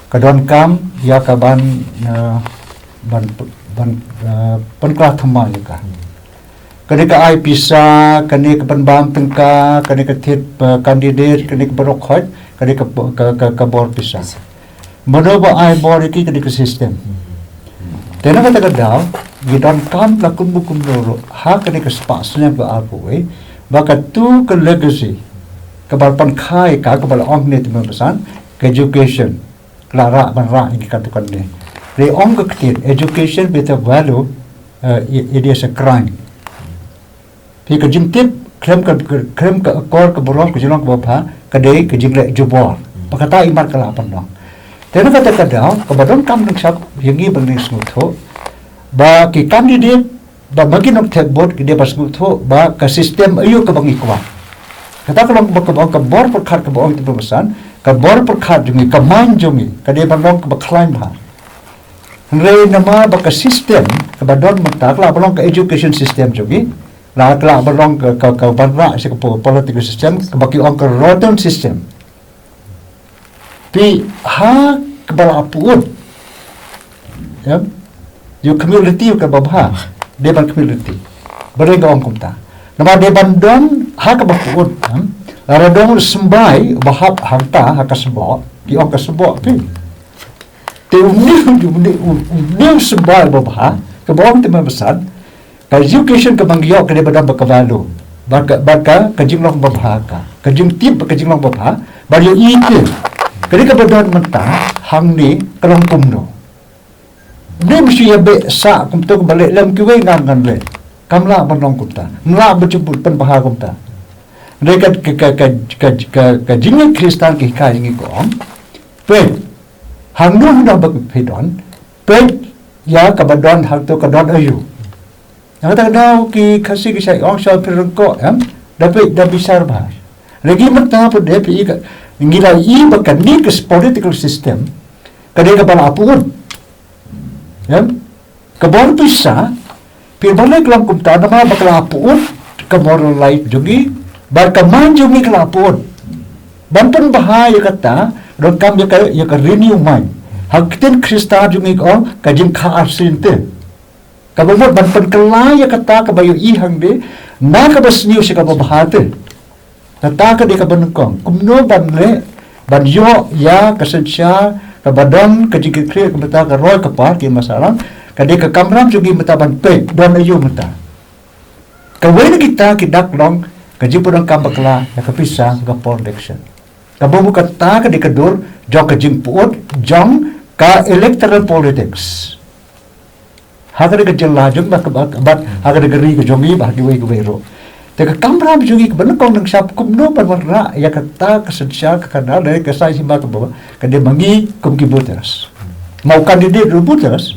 ka donkam ïa ka ban, eh, ban, ban, eh, pynkhlaiñ thymmai ïa ka. Kane ka ai pisa, kane ka pynbam tyngka, kane ka thied, eh, candidate, kane ka baroh khoit, kane ka, ka, ka, ka bor pisa. Mano ba ai bor ïa ki, kane ka system. Te na kata ka daw ngi donkam la kumno kumno ruh ha kane ka spah snem ba arphew wei, ba katu ka legacy kaba la pynkha ïa ka, kaba la ong ne Tymmen Basan, ka education, la rah ban rah ïa ki katu kane. Re ong ka ktien, education without value, eh, it, it is a crime. Phi, ka jingtip khlem ka, khlem ka akor ka burom, ka jinglong kaba bha, ka dei ka jingleh jubor. Ba kata i mat ka la pynlong. Te na kata ka daw kaba donkam nongshad ïa ngi ban sngewthuh ba ki candidate, ba ma ki nongthep vote ki dei ban sngewthuh ba ka system aïu kaba ngi kwah. Kata ka long ba kaba, ka bor pyrkhat kaba ong Tymmen Basan, ka bor pyrkhat jong ngi, ka mind jong ngi ka dei ban long kaba khlaiñ bha. Hynrei namar ba ka system kaba don mynta ka la ban long ka education system jong ngi, la ka la ban long ka, ka, ka ban rah sha ka po-, political system kaba ki ong ka rotten system. Phi, ha kaba la pyut, em, ïa ka community kaba bha, dei ban community. Ba dei ka ong kumta. Namar dei ban don ha kaba pyut, em, lada don u symbai ba hap hangta ha ka sboh, ki ong ka sboh, phi. Te une, une, une, une u symbai ba bha, kaba ong Tymmen Basan, ka education kaba ngi ïoh ka dei ba don bad ka value, bad ka, bad ka, ka jinglong ba bha ka, ka jingtip bad ka jinglong ba bha, bad ïohi te. Ka dei kaba don mynta hangne ka long kumno. Ym dei mynshuwa ïa beh sah kumto kaba leh lem kiwei ngan ngan leh. Kam lah ban long kumta. Ym lah ban jubut pynbha kumta. Hynrei ka, ka, ka jingïeit Khristan ka hikai ïa ngi, ka ong, peit hangno hangno ba phi don, peit ïa kaba don hangto ka don aïu. Na kata ka daw ki Khasi ki shait ong, sha phi ryngkoh, em, da peit da bishar bha. Lagi mynta pat de phi, ka ngi la ïohi ba kane ka political system ka dei kaba la pyut, em, ka bor pisa, phi, ba leh ka long kumta namar ba ka la pyut ka moral life jong ngi, ba ka mind jong ngi ka la pyut. Ban pynbha ïa kata, donkam ïa ka, ïa ka renew mind. Ha ka ktien Khristan jong ngi ka ong ka jingkha arsien te. Kaba mut ban pynkylla ïa kata kaba ïohi hangne na kaba sniew sha kaba bha te. Kata ka dei kaba nyngkong. Kumno ban leh Ban ïoh ïa ka synshar kaba don ka jingkitkhlieh, ka mynta ka roi ka par, ki mat sahlang, ka dei ka kamram jong ngi mynta ban peit don aïu mynta. Kawei na kita ki dak long ka jingpyndonkam bakla ïa ka pisa ka por election. Kaba mut kata ka dei ka dur jong ka jingpyut jong ka electoral politics. Ha ka dei ka jylla jong ba, ba, ba ha ka dei ka ri ka jong ngi, ba ha kiwei kiwei ruh. Te ka kamram jong ngi kaba nyngkong nyngshap kumno ban wanrah ïa kata ka synshar ka khadar, da ka sai hima kaba ka dei ma ngi kum ki voters, ma u candidate ruh voters.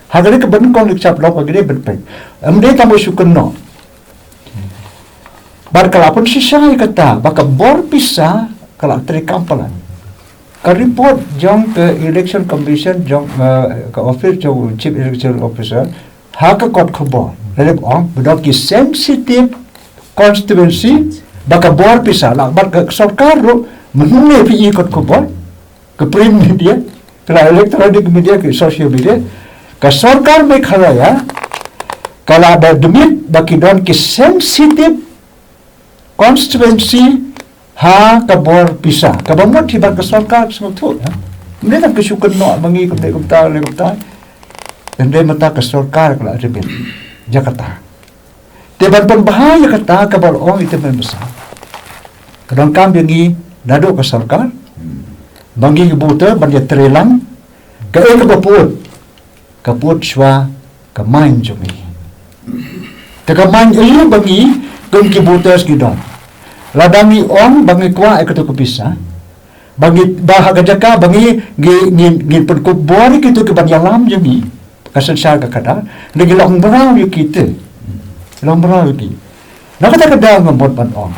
Ha ka dei kaba nyngkong nyngshap long ba ka dei ban peit. Ym dei tang ba shu kynnoh. Bad ka la pynshisha ïa kata ba ka bor pisa ka la treikam palat. Ka report jong ka Election Commission jong, eh, ka office jong Chief Election Officer ha ka kot khubor la dep ong ba don ki sensitive constituency ba ka bor pisa la, bad ka sorkar ruh mynhynne phi i kot khubor, ka print media, ka la electronic media, ka social media, ka sorkar Meghalaya ka la da dmit ba ki don ki sensitive constituency ha ka bor pisa. Kaba mut hi ba ka sorkar sngewthuh, ha. Mynta ka shu kynnoh ma ngi kumta kumta ne kumta. Hynrei mynta ka sorkar ka la dmit ïa kata. Te ban pynbha ïa kata kaba la ong ïa i tymmen basan, ka donkam ïa ngi naduh ka sorkar, ba ngi ki voter ban ïatreilang. Kaei kaba pyut? Ka pyut shuwa ka mind jong ngi. Te ka mind aïu ba ngi kum ki voters ngi don? Lada ngi ong ba ngi kwah ïa katu ka pisa, ba ngi, ba ha ka jaka ba ngi, ngi, ngi, ngi pynkup bor ïa kitu kiban ïalam jong ngi, ka synshar ka khadar, ngi long mraw ïa kite. Long mraw ïa ki. Na kata ka daw nga mut ban ong,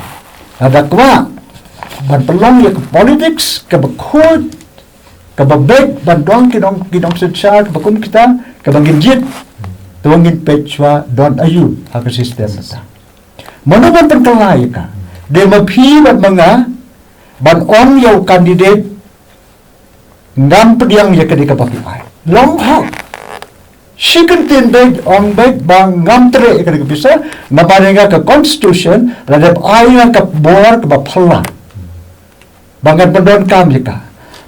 lada kwah ban pynlong ïa ka politics kaba khuid, kaba beit, ban don ki nong, ki nongsynshar kaba kum kita, kaba ngin jied, to ngin peit shuwa don aïu ha ka system mynta. Mano ban pynkylla ïa ka? Dei ma phi bad ma nga ban ong ïa u candidate, ngam pdiang ïa ka dei kaba phi ai. Long hok. Shi kyntien beit, ong beit ba ngam treh ïa ka dei ka pisa, namar ïa ka constitution la dep ai ïa ka bor kaba phylla ba ngan pyndonkam ïa ka.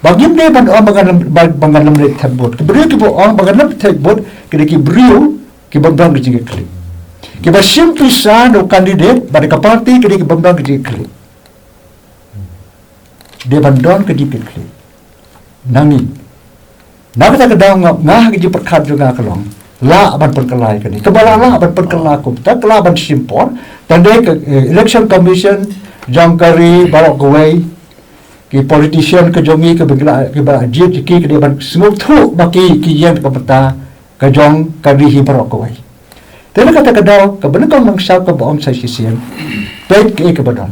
Ba ngim dei ban ong ba ngan lem, ba, ba ngan lem leit thep vote. Ki briew kiba ong ba ngan lem thep vote ki dei ki briew kiba don ka jingkitkhlieh, kiba shim pisa na u candidate bad ka party, ki dei kiba don ka jingkitkhlieh. Dei ban don ka jingkitkhlieh. Nangne, na kata ka daw nga, nga ha ka jingpyrkhat jong nga ka long, lah ban pynkylla ïa kane. Kaba lah, lah ban pynkylla kumta, ka lah ban shim por. Tang dei ka, eh, Election Commission jong ka ri baroh kawei, ki politician ka jong ngi, kiba la, kiba la jied ïa ki, ka dei ban sngewthuh ba ki, ki ïeng ka bynta ka jong ka ri hi baroh kawei. Te na kata ka daw, kaba nyngkong nyngshap kaba ong sa shisien, peit kaei kaba don.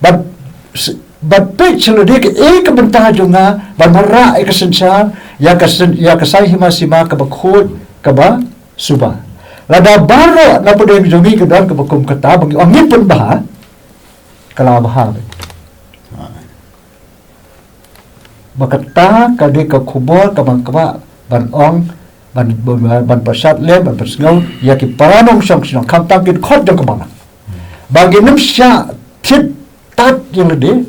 Bad s-, bad peit sha lade kaei ka bynta jong nga ban wanrah ïa ka synshar, ïa ka syn-, ïa ka sai hima sima kaba khuid, kaba suba. Lada baroh na pdeng jong ngi ka don kaba kum kata, ba ngi ong ngin pynbha, ka la bha beit. Ba kata ka dei ka khubor kaba nga kwah ban ong, ban, ban, ban pynshad lem, ban pynsngew ïa ki para nongshong shnong, khamtam ki dkhot jong ka balang, ba ngin ym shah thied tad ïa lade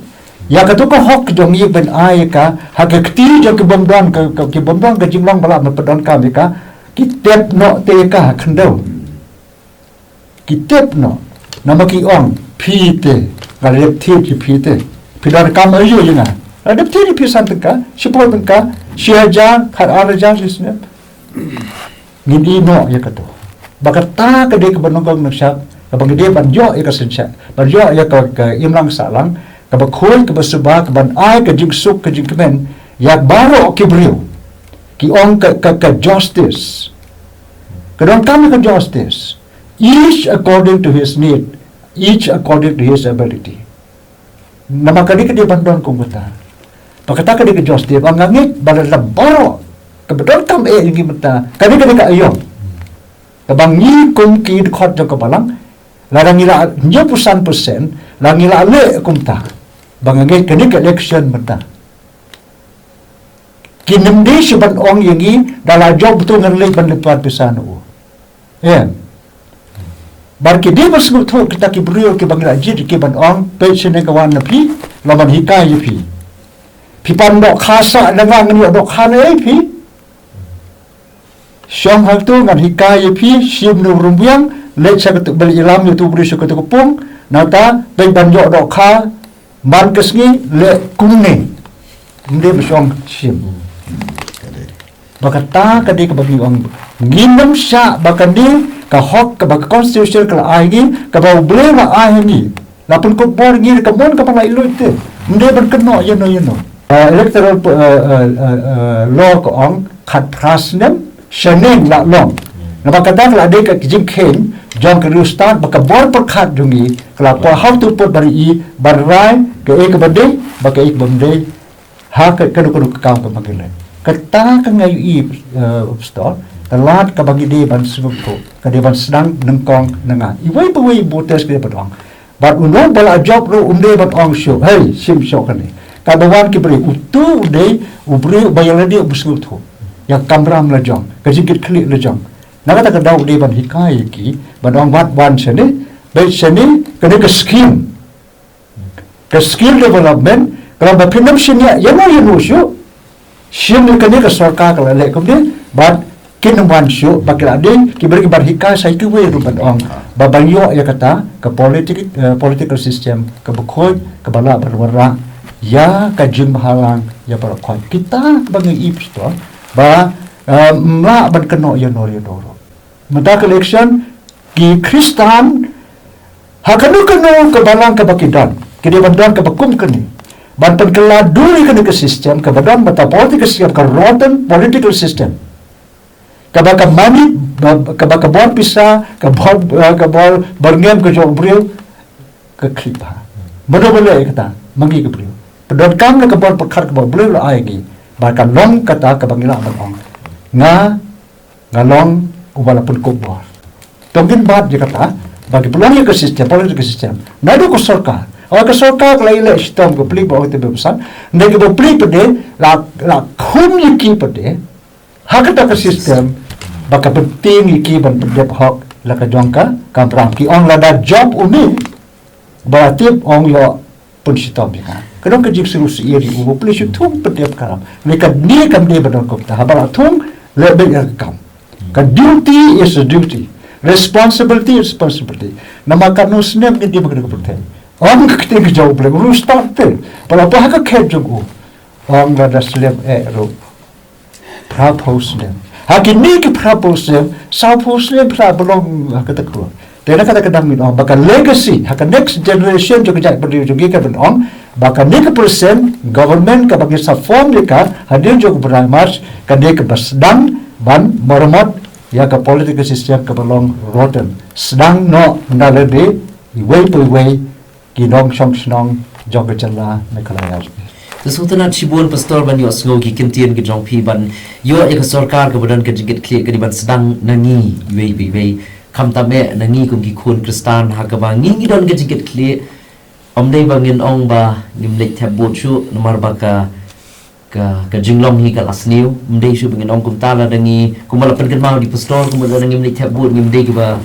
ïa katu ka hok jong ngi ban ai ïa ka ha ka kti jong ki bym don ka, ka, ki bym don ka jinglong ba lah ban pyndonkam ïa ka. Ki tep noh te ïa ka ha khyndew. Ki tep noh. Namar ki ong, phi te, nga la dep thied ïa phi te, phi donkam aïu ïa nga? Nga la dep thied ïa phi san tyngka, shiphew tyngka, shi hajar, khat ar hajar shi snem. Ngin ïeh noh ïa katu. Ba kata ka dei kaba nyngkong nyngshap kaba ngi dei ban ïoh ïa ka synshar, ban ïoh ïa ka, ka imlang sahlang kaba khuid, kaba suba, kaban ai ka jingsuk ka jingkmen ïa baroh ki briew. Ki ong ka, ka, ka justice. Ka donkam ïa ka justice. Each according to his need, each according to his ability. Namar ka dei ka dei ban don kum kata. Ba kata ka dei ka justice, ba nga ngeit ba lada baroh kaba donkam eh ïa ngi mynta, ka dei ka dei ka aïom. Kaba ngi kum ki dkhot jong ka balang, lada ngi la hynñiewphew san percent, la ngi la leh kumta, ba nga ngeit kane ka election mynta, kin ym dei shuh ban ong ïa ngi da la jop, to ngan leit ban leit pan pisa na u. Em. Bad ki dei ban sngewthuh kita ki briew kiba ngi la jied ïa ki ban ong, peit shane ka wan na phi, long ban hikai ïa phi. Phi pan dohkha sah na nga, ngan ïoh dohkha na ei phi? Shong hangtu ngan hikai ïa phi, shim na u rymbiang, leit sha katu, bel ïalam ïa utu u briew sha katu ka pung, nangta peit ban ïoh dohkha man ka sngi, leh kumne. Ym dei ba shong shim. Ba kata ka dei kaba ngi ong, ngim shah ba kane ka hok kaba ka constitution ka la ai ngi, kaba U Blei la ai ha ngi. La pynkup bor ngi da ka mon kaba la iluid te. Ym dei ban kynnoh ïano ïano. Uh, electoral, uh, uh, uh, uh, law ka ong khatphra snem shaneng la long. Naba kata ka la dei ka jingkheiñ jong ka riewstad ba ka bor pyrkhat jong ngi ka la poi ha utu u pud ban ïohi, ban rai kaei kaba dei bad kaei kaba ym dei. Ha ka, kano kano ka kam kaba ngi leh. Kata ka nga ïohi, eh, Pastor, ka lad kaba ngi dei ban sngewthuh, ka dei ban sdang nyngkong na nga. Iwei pa iwei i voters ki dei ban ong. Bad uno ba la jop ruh um dei ban ong shuh, hei, shim shuh kane. Katba wan ki briew, utu u dei u briew uba ïa lade uba sngewthuh ïa ka kamram la jong, ka jingkitkhlieh la jong. Na kata ka daw u dei ban hikai ïa ki, ban ong wat wan shane, beit shane, kane ka scheme. Ka skill development, ka long ba phin ym shaniah ïano ïano shuh. Shim ïa kane, ka sorkar ka la leh kumne, bad kin ym wan shuh, ba ki la dei ki briew kiban hikai sa ïa kiwei ruh ban ong ba ban ïoh ïa kata ka politic, eh, political system kaba khuid, kaba lah ban wanrah ïa ka jingbhalang ïa baroh khoit. Kita kaba ngi ïohi, Pastor, ba, eh, ym lah ban kynnoh ïano ïano ruh. Mynta ka election, ki Khristan ha kano kano ka balang kaba ki don, ki dei ban don kaba kum kane, ban pynkylla dur ïa kane ka system kaba don mynta, political system, ka rotten political system, kaba ka money, ba, kaba ka bor pisa, ka bor, eh, ka bor, bor ngem ka jong u briew, ka khlieh bha. Mano ba leh ïa kata? Ma ngi ki briew. Pyndonkam na ka bor pyrkhat kaba u briew u la ai ngi, ba kan long kata kaba ngi lah ban ong, nga, nga long uba la pynkup bor. To ngin bat ïa kata, ba ki pynlong ïa ka system, political system, naduh ka sorkar. Haba ka sorkar ka la ïaleh shitom, ka plie ba ong te ba pynsan, ne kaba plie pat de, la, la khum ïa ki pat de ha kata ka system, ba ka pyntieng ïa ki ban pyndep hok la ka jong ka kamram. Ki ong lada jop une, ba la tip, ong ïoh pynshitom ïa nga. Ka don ka jingsngewsih ïa u ba u plie shu thung pyndep kamram. Ne kane kam dei ba don kumta. Haba la thung, leh beit ïa ka kam. Ka duty is a duty. Responsibility is responsibility. Namar katno snem ngin im ha kane ka pyrthei. Ong ka ktien ka jong U Blei, u riewstad te, ba la poi ha ka khet jong u, ong lada slem eh ruh, phraphew snem. Ha kine ki phraphew snem, sawphew snem phi la pynlong ha kata ka. Te na kata ka daw ngin ong ba ka legacy ha ka next generation jong ka jaitbynriew jong ngi, ka ban ong ba kane ka present government kaba ngi sa form ïa ka hadien jong u bnai March, kane kaba sdang ban maramot ïa ka political system kaba long rotten. Sdang noh na lade, iwei pa iwei ki nongshong shnong jong ka jylla Meghalaya. Te sngewtynnat shibun Pastor ban ïohsngew ki ktien ki jong phi, ban ïoh ïa ka sorkar kaba don ka jingkitkhlieh ka dei ban sdang na ngi iwei pa iwei. Khamtam eh na ngi kum ki khun Khristan, ha kaba ngi ngi don ka jingkitkhlieh. Ym dei ba ngin ong ba ngim leit thep vote shuh namar ba ka ka, ka jinglong hi ka la sniew. Ym dei shuh ba ngin ong kumta, lada ngi, kumba la pynkynmaw da i Pastor, kumba lada ngim leit thep vote, ngim dei kiba,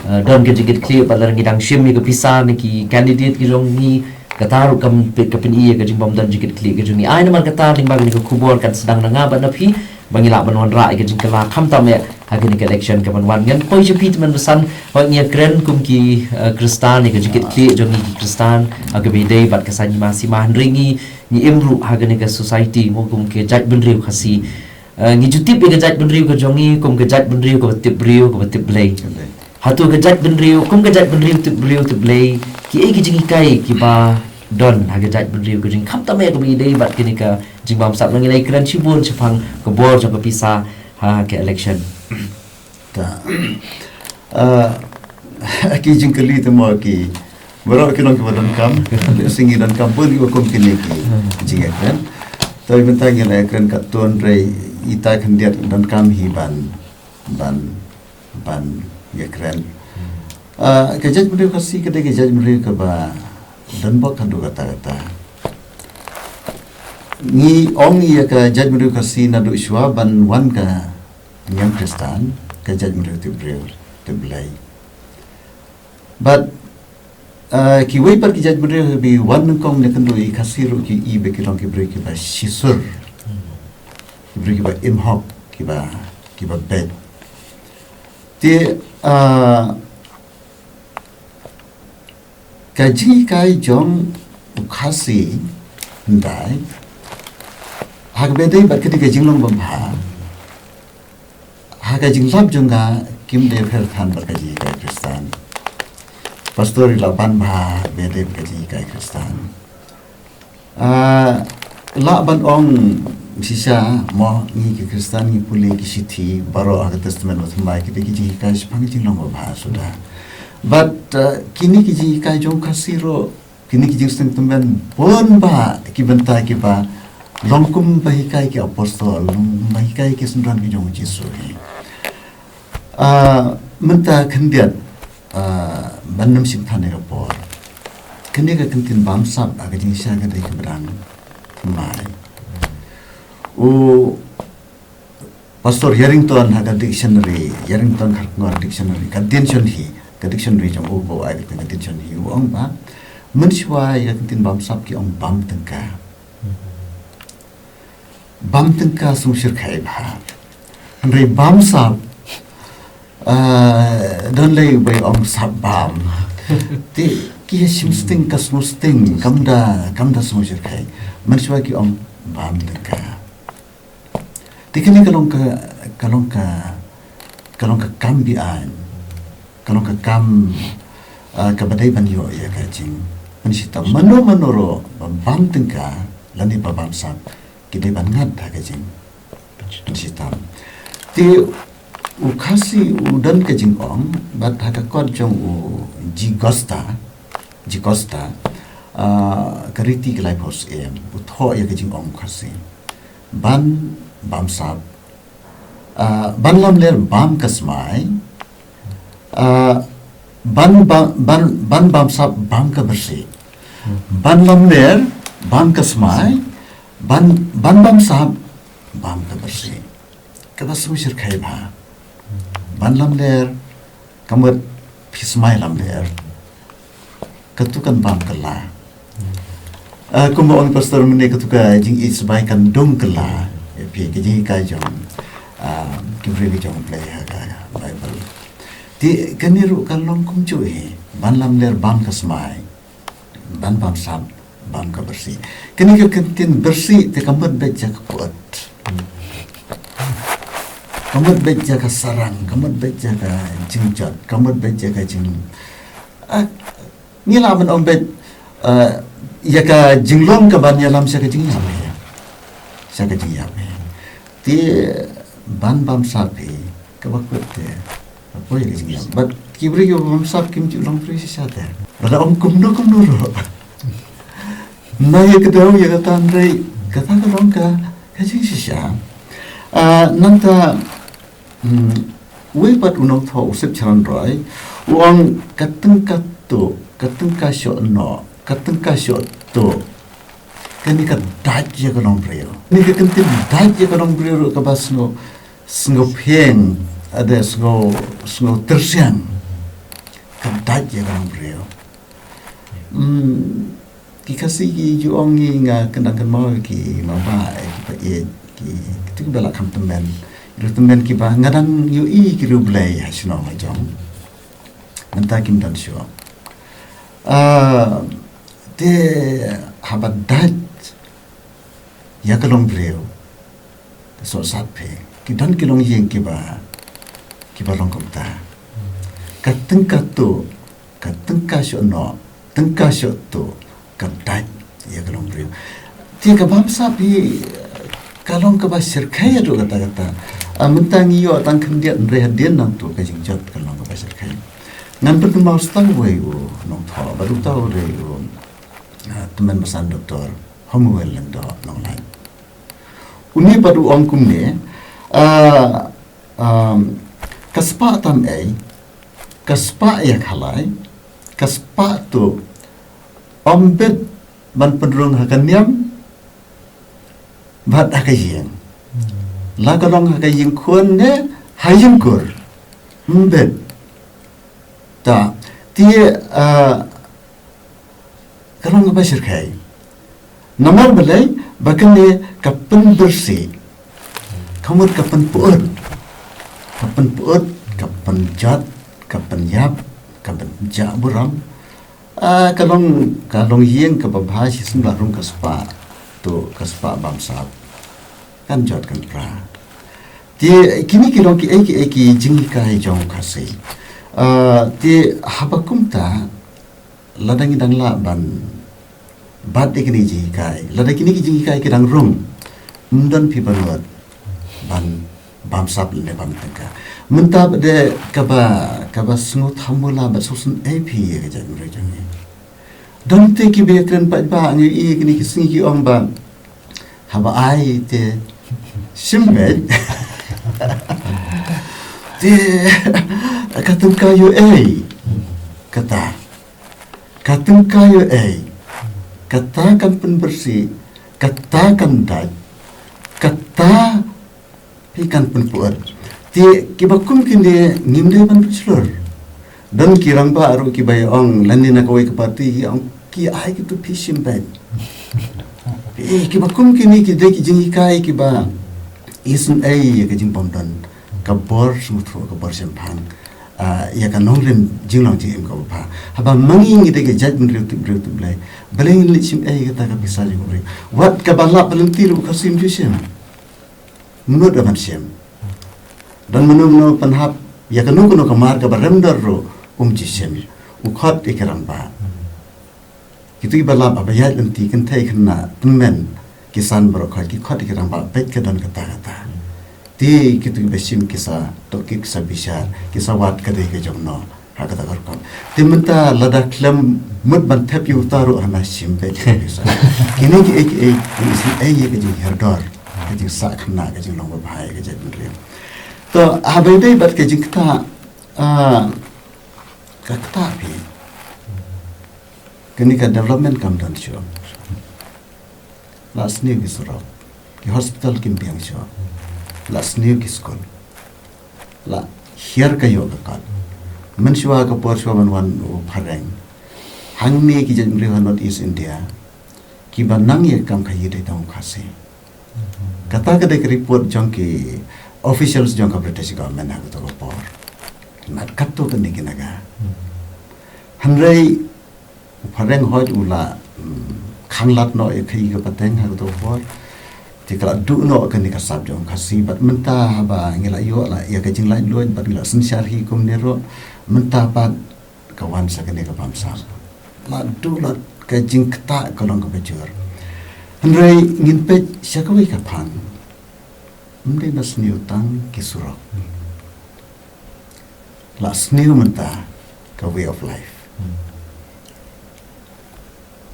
eh, don ka jingkitkhlieh, bad lada ngi dang shim ïa ka pisa na ki candidate ki jong ngi, kata ruh kam pyn-, ka pyni ïa ka jingbym don jingkitkhlieh ka jong ngi. Ai namar kata lyngba kane ka khubor kan sdang na nga bad na phi, ba ngi lah ban wanrah ïa ka jingkylla khamtam eh ha kane ka election kaban wan. Ngan poi sha phi tymmen basan, wat ngi ïakren kum ki, eh, Khristan, ïa ka jingkitkhlieh jong ngi ki Khristan ha kaba ïadei bad ka saiñ hima sima, hynrei ngi ngi im ruh ha kane ka society mo, kum ka jaitbynriew Khasi. Eh, ngi ju tip ïa ka jaitbynriew ka jong ngi kum ka jaitbynriew kaba tip briew, kaba tip Blei. Hato ka jaitbynriew, kum ka jaitbynriew tip briew tip Blei, kiei ki jinghikai kiba don ha ka jaitbynriew ka jong ngi, khamtam eh kaba ïadei bad kane ka jingbamsap? Ngi la ïakren shibun shaphang ka bor jong ka pisa ha ka election. Ta. Ah, ki jingkylli te mo ki, baroh ki long kiba donkam. Lehse ngi donkam bun kiba kum kine ki jingïakren. Te mynta ngi la ïakren katto, hynrei ita khyndiat donkam hi ban, ban, ban ïakren. Ah, ka jaitbynriew Khasi ka dei ka jaitbynriew kaba donbok haduh katta katta. Ngi ong ïa ka jaitbynriew Khasi naduh shuwa ban wan ka niam Khristan, ka jaitbynriew tip briew tip Blei. Bad Ah, kiwei pat ki jaitbynriew kiba wan nyngkong ne kynduh ïa ki Khasi ruh ki i ba ki long ki briew kiba shisur. Ki briew kiba im hok, kiba, kiba beit. Te, ah, ka jinghikai jong u Khasi hyndai, ha kaba ïadei bad kane ka jinglong bym bha, ha ka jinglap jong nga, kim dei pher than bad ka jinghikai Khristan. Pastor i la ban bha ha kaba ïadei bad ka jinghikai Khristan. Ah, lah ban ong shisha mo, ngi ki Khristan ngi pule ki shithi baroh ha ka Testament Bathymmai, ki dei ki jinghikai shaphang ki jinglong babha suda. But, ah, kine ki jinghikai jong u Khasi ruh, kine ki jingsdang tymmen bun bah ki bynta kiba long kum ba hikai ki apostol, long kum ba hikai ki synran ki jong u Jisu hi. Ah, mynta khyndiat, ah, ban nym shim than ïa ka por. Kane ka kyntien bamsap ha ka jingshisha ka dei kaba dang thymmai. U Pastor Yarrington ha ka dictionary, Yarrington Kharkongor dictionary, ka Dien Shon Hi, ka dictionary jong u ba u ai ka Dien Shon Hi, u ong ba mynshuwa ïa ka kyntien bamsap ki ong bam tyngka. Bam tyngka sngewshyrkhei bha. Hynrei bamsap, ah, don lei ba ong sap bam. Te ki ïa shim sting ka sngewsting, kam da, kam da sngewshyrkhei. Mynshuwa ki ong bam tyngka. Te kane ka long ka, ka long ka, ka long ka kam be-aiñ. Ka long ka kam, ah, kaba dei ban ïoh ïa ka jingpynshitom. Mano mano ruh ba bam tyngka lane ba bamsap, ki dei ban ngat ha ka jingpynshitom. Te u Khasi u don ka jingong, bad ha ka kot jong u G. Costa, G. Costa, ah, ka riti ka laiphew syiem, u thoh ïa ka jingong u Khasi. Ban bamsap, ah, ban lamler bam ka smai, ah, ban ba-, ban, ban bamsap bam ka byrsih. Ban lamler bam ka smai, ban, ban bamsap bam ka byrsih. Kaba sngewshyrkhei bha. Ban lamler, ka mut phi smai lamler, katu kan bam kylla. Ah, kumba ong Pastor mynne, katu ka jingïeit sbai kan dung kylla. Ïa phi, ka jinghikai jong, ah, ki briew ki jong U Blei ha ka Baibl. Te kane ruh ka long kumjuh hi, ban lamler bam ka smai, ban bamsap bam ka byrsih. Kane ka kyntien byrsih te ka mut beit ïa ka put. Ka mut beit ïa ka sarang, ka mut beit ïa ka jingjot, ka mut beit ïa ka jing, ah, ngi lah ban ong beit, ah, ïa ka jinglong kaban ïalam sha ka jingïap hi. Sha ka jingïap hi. Te ban bamsap hi, kaba kut te, ka poi ïa ka jingïap. Bad ki briew kiba bamsap kim ju long briew shisha te. Lada ong kumno kumno ruh, na ïa ka daw ïa kata, hynrei kata ka long ka, ka jingshisha. Ah, nangta, hmm, uwei pat u nongthoh u Sep Charan Roy u ong ka tyngka tuh, ka tyngka shoh noh, ka tyngka shoh tuh. Kane ka dait ïa ka longbriew. Kane ka kyntien dait ïa ka longbriew ruh kaba sngew, sngewphieng, ade sngew, sngewtyrsiang. Ka dait ïa ka longbriew. Hmm, ki Khasi ki ju ong, ngi, nga kynda kynmaw ki maba, eh, ki paid, ki, kito kiba la kham tymmen. Ki tymmen kiba nga dang ïohi ki riewblei ha shnong ha jong. Mynta kim don shuh. Ah, te haba dait ïa ka longbriew, te sohsat phi, ki don ki longïing kiba, kiba long kumta. Ka tyngka tuh, ka tyngka shoh noh, tyngka shoh tuh, ka dait ïa ka longbriew. Te ka bamsap hi, ka long kaba shyrkhei haduh katta katta. Ah, mynta ngi ïoh tang khyndiat, hynrei hadien nangta ka jingjot ka long kaba shyrkhei. Ngan pynkynmaw stang uwei u nongthoh, bad uta u dei u, ah, tymmen basan Doktor Homuel Lyngdoh Nonglait. Une pat u ong kumne, ah, um, ka spah tam ei, ka spah ïa khalai, ka spah tuh, ym bit ban pynrung ha ka niam bad ha ka ïing. La ka long ha ka ïing khun ne ha ïing kur, ym bit. Ta, te, ah, Ka long kaba shyrkhei. Namar balei? Ba kane ka pynbirsih. Ka mut ka pynpyut. Ka pynpyut, ka pynjot, ka pynïap, ka pynjah burom. Ah, ka long, ka long ïing kaba bha shisien ba rung ka spah. Tu ka spah bamsap. Kan jot kan pra. Te kine ki long kiei kiei ki jinghikai jong u Khasi. Ah, te haba kumta, lada ngi dang lah ban bat ïa kine ki jinghikai, lada kine ki jinghikai ki dang rung, ym don phi ba nud ban bamsap lane bam tyngka. Mynta ba dei kaba, kaba sngewthuh mula ba sngewsynei phi ïa ka jaitbynriew jong ngi. Don te kiba ïakren pat ba ngi ïa kine ki sngi ki ong ba haba ai te shim beit. Te ka tyngka ïoh ei kata. Ka tyngka ïoh ei. Kata kan pynbirsih. Kata kan dait. Kata phi kan pynpyut. Te kiba kum kine ngim dei ban pynshlur. Don ki rangbah ruh kiba ïa ong lane na kawei ka party ki ong ki ai ki tu phi shim beit. Eh, kiba kum kine ki dei ki jinghikai kiba isynei ïa ka jingbym don ka bor sngewthuh, ka bor shemphang. Ah, ïa ka nongrim jinglong jingim kaba bha. Haba ma ngi ngi dei ka jaitbynriew tip briew tip Blei, balei ngin leit shim ei kata ka pisa jong u briew? Wat kaba lap ba lynti ruh ka sim ju shim. Mut da ban shim. Don mano mano pynhap ïa kano kano ka mar kaba rem dor ruh um ju shim. U khot ïa ki rangbah. Kitu kiba lap haba ïaid lynti kynthei khynnah tymmen ki san baroh khoit ki khot ïa ki rangbah beit ka don kata kata. Te kitu kiba shim ki sa tohkit, ki sa bishar, ki sa wad ka dei ka jong no. Ha kata ka rukom. Te mynta lada khlem mut ban thep ïa uta ruh hana shim beit ka dei sa. Kine kiei kiei ki isynei ïa ka jinghiar dor, ka jingsah khynnah, ka jinglong babha ïa ka jaitbynriew. To haba ïadei bad ka jingktah, ah, ka ktah phi. Kane ka development kam don shuh. La sniew ki surok, ki hospital kim biang shuh. La sniew ki skul. La hiar ka ïoh ka kot. Mynshuwa ka por shuwa ban wan u phareng, hangne ki jaitbynriew ha North East India kiba nang ïa ka kam khaïi dei tang u Khasi. Kata ka dei ka report jong ki officials jong ka British government ha kato ka por. Mat kato kane ki Naga. Hynrei u phareng hoi u la, mm, khanglad noh ïa ka khaïi ka pateng ha kato ka por. Te ka la duh noh kane ka sap jong u Khasi bad mynta haba ngi la ïoh la ïa ka jinglaitluid bad ngi la synshar hi kumne ruh, mynta pat ka wan sa kane ka bamsap. La duh lut ka jingktah ka long kaba jur. Hynrei ngin peit sha kawei ka phan. Ym dei ba sniew tang ki surok. La sniew mynta ka way of life.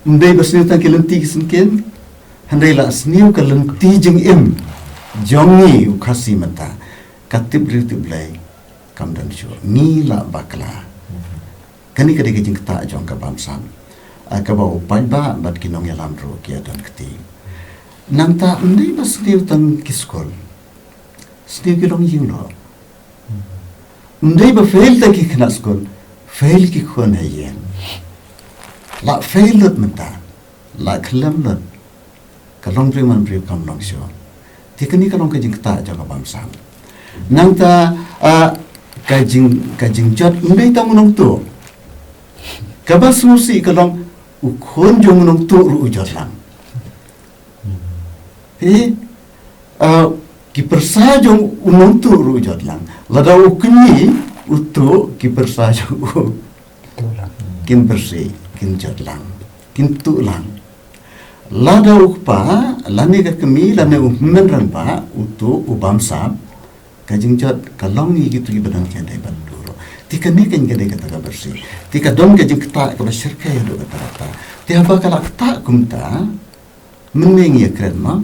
Ym dei ba sniew tang ki lynti ki syngkien, hynrei la sniew ka lynti jingim jong ngi u Khasi mynta. Ka tip briew tip Blei kam don shuh, ngi la bakla. Kane ka dei ka jingktah jong ka bamsap, ah, kaba u paidbah bad ki nongïalam ruh ki ïa don kti. Nangta ym dei ba sniew tang ki skul, sniew ki longïing ruh. Ym dei ba fail tang ki khynnah skul, fail ki khun ha ïing. La fail lut mynta, la khlem lut, ka long briew man briew kam long shuh. Te kane ka long ka jingktah jong ka bamsap. Nangta, ah, ka jing, ka jingjot ym dei tang u nongtuh. Kaba sngewsih ka long u khun jong u nongtuh ruh u jot lang. Phi, ah, ki pyrsa jong u nongtuh ruh u jot lang. Lada u kñi u tuh, ki pyrsa jong u kin pyrsa, kin jot lang, kin tuh lang. Lada u kpa lane ka kmie lane u hynmen rangbah u tuh u bamsap, ka jingjot ka long ïa kitu kiba don kiba dei bad u ruh. Te kane ka dei kata ka pyrsa. Te ka don ka jingktah kaba shyrkhei haduh katta katta. Te haba ka la ktah kumta, mynne ngi ïakren ma,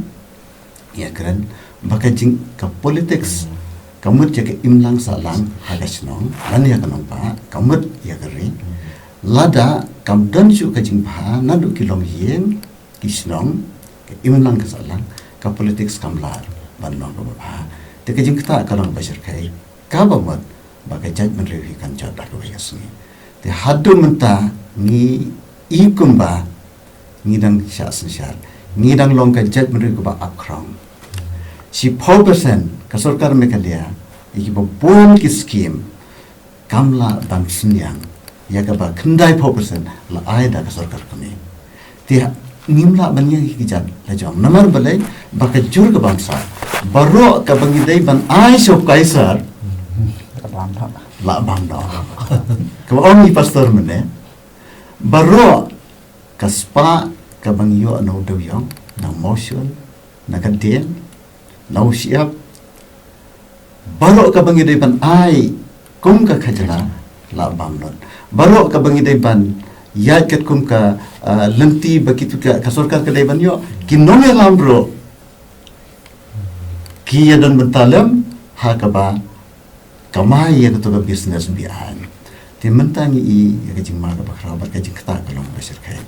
ïakren ba ka jing, ka politics ka mut ïa ka imlang sahlang ha ka shnong lane ïa ka nongbah, ka mut ïa ka ri. Lada kam don shuh ka jingbha naduh ki longïing, ki shnong, ka imlang ka sahlang, ka politics kam lah ban long kaba bha. Te ka jingktah ka long ba shyrkhei, kaba mut ba ka jaitbynriew hi kan jot da kawei ka sngi. Te haduh mynta ngi i kumba ngi dang shah synshar, ngi dang long ka jaitbynriew kaba ap khrong. Shiphew percent ka sorkar Meghalaya, ïa kiba bun ki skim, kam lah ban synñiang ïa kaba khyndai phew percent la ai da ka sorkar kmie. Te ngim lah ban ïa ki jan la jong. Namar balei? Ba ka jur ka bamsap. Baroh kaba ngi dei ban ai sha u Kaisar, la bam noh. Kaba ong i pastor mynne, baroh ka spah kaba ngi ïoh na u dewïong, na u mawshun, na ka dien, na u shyiap, baroh kaba ngi dei ban ai kum ka khajna, la bam lut. Baroh kaba ngi dei ban ïaid katkum ka, ah, lynti ba ki tu ka, ka sorkar ka dei ban ïoh, ki nongïalam ruh ki ïa don bynta lem ha kaba kamai ïa kato ka business behind. Te mynta ngi i ïa ka jingma kaba khraw bad ka jingktah ka long ba shyrkhei.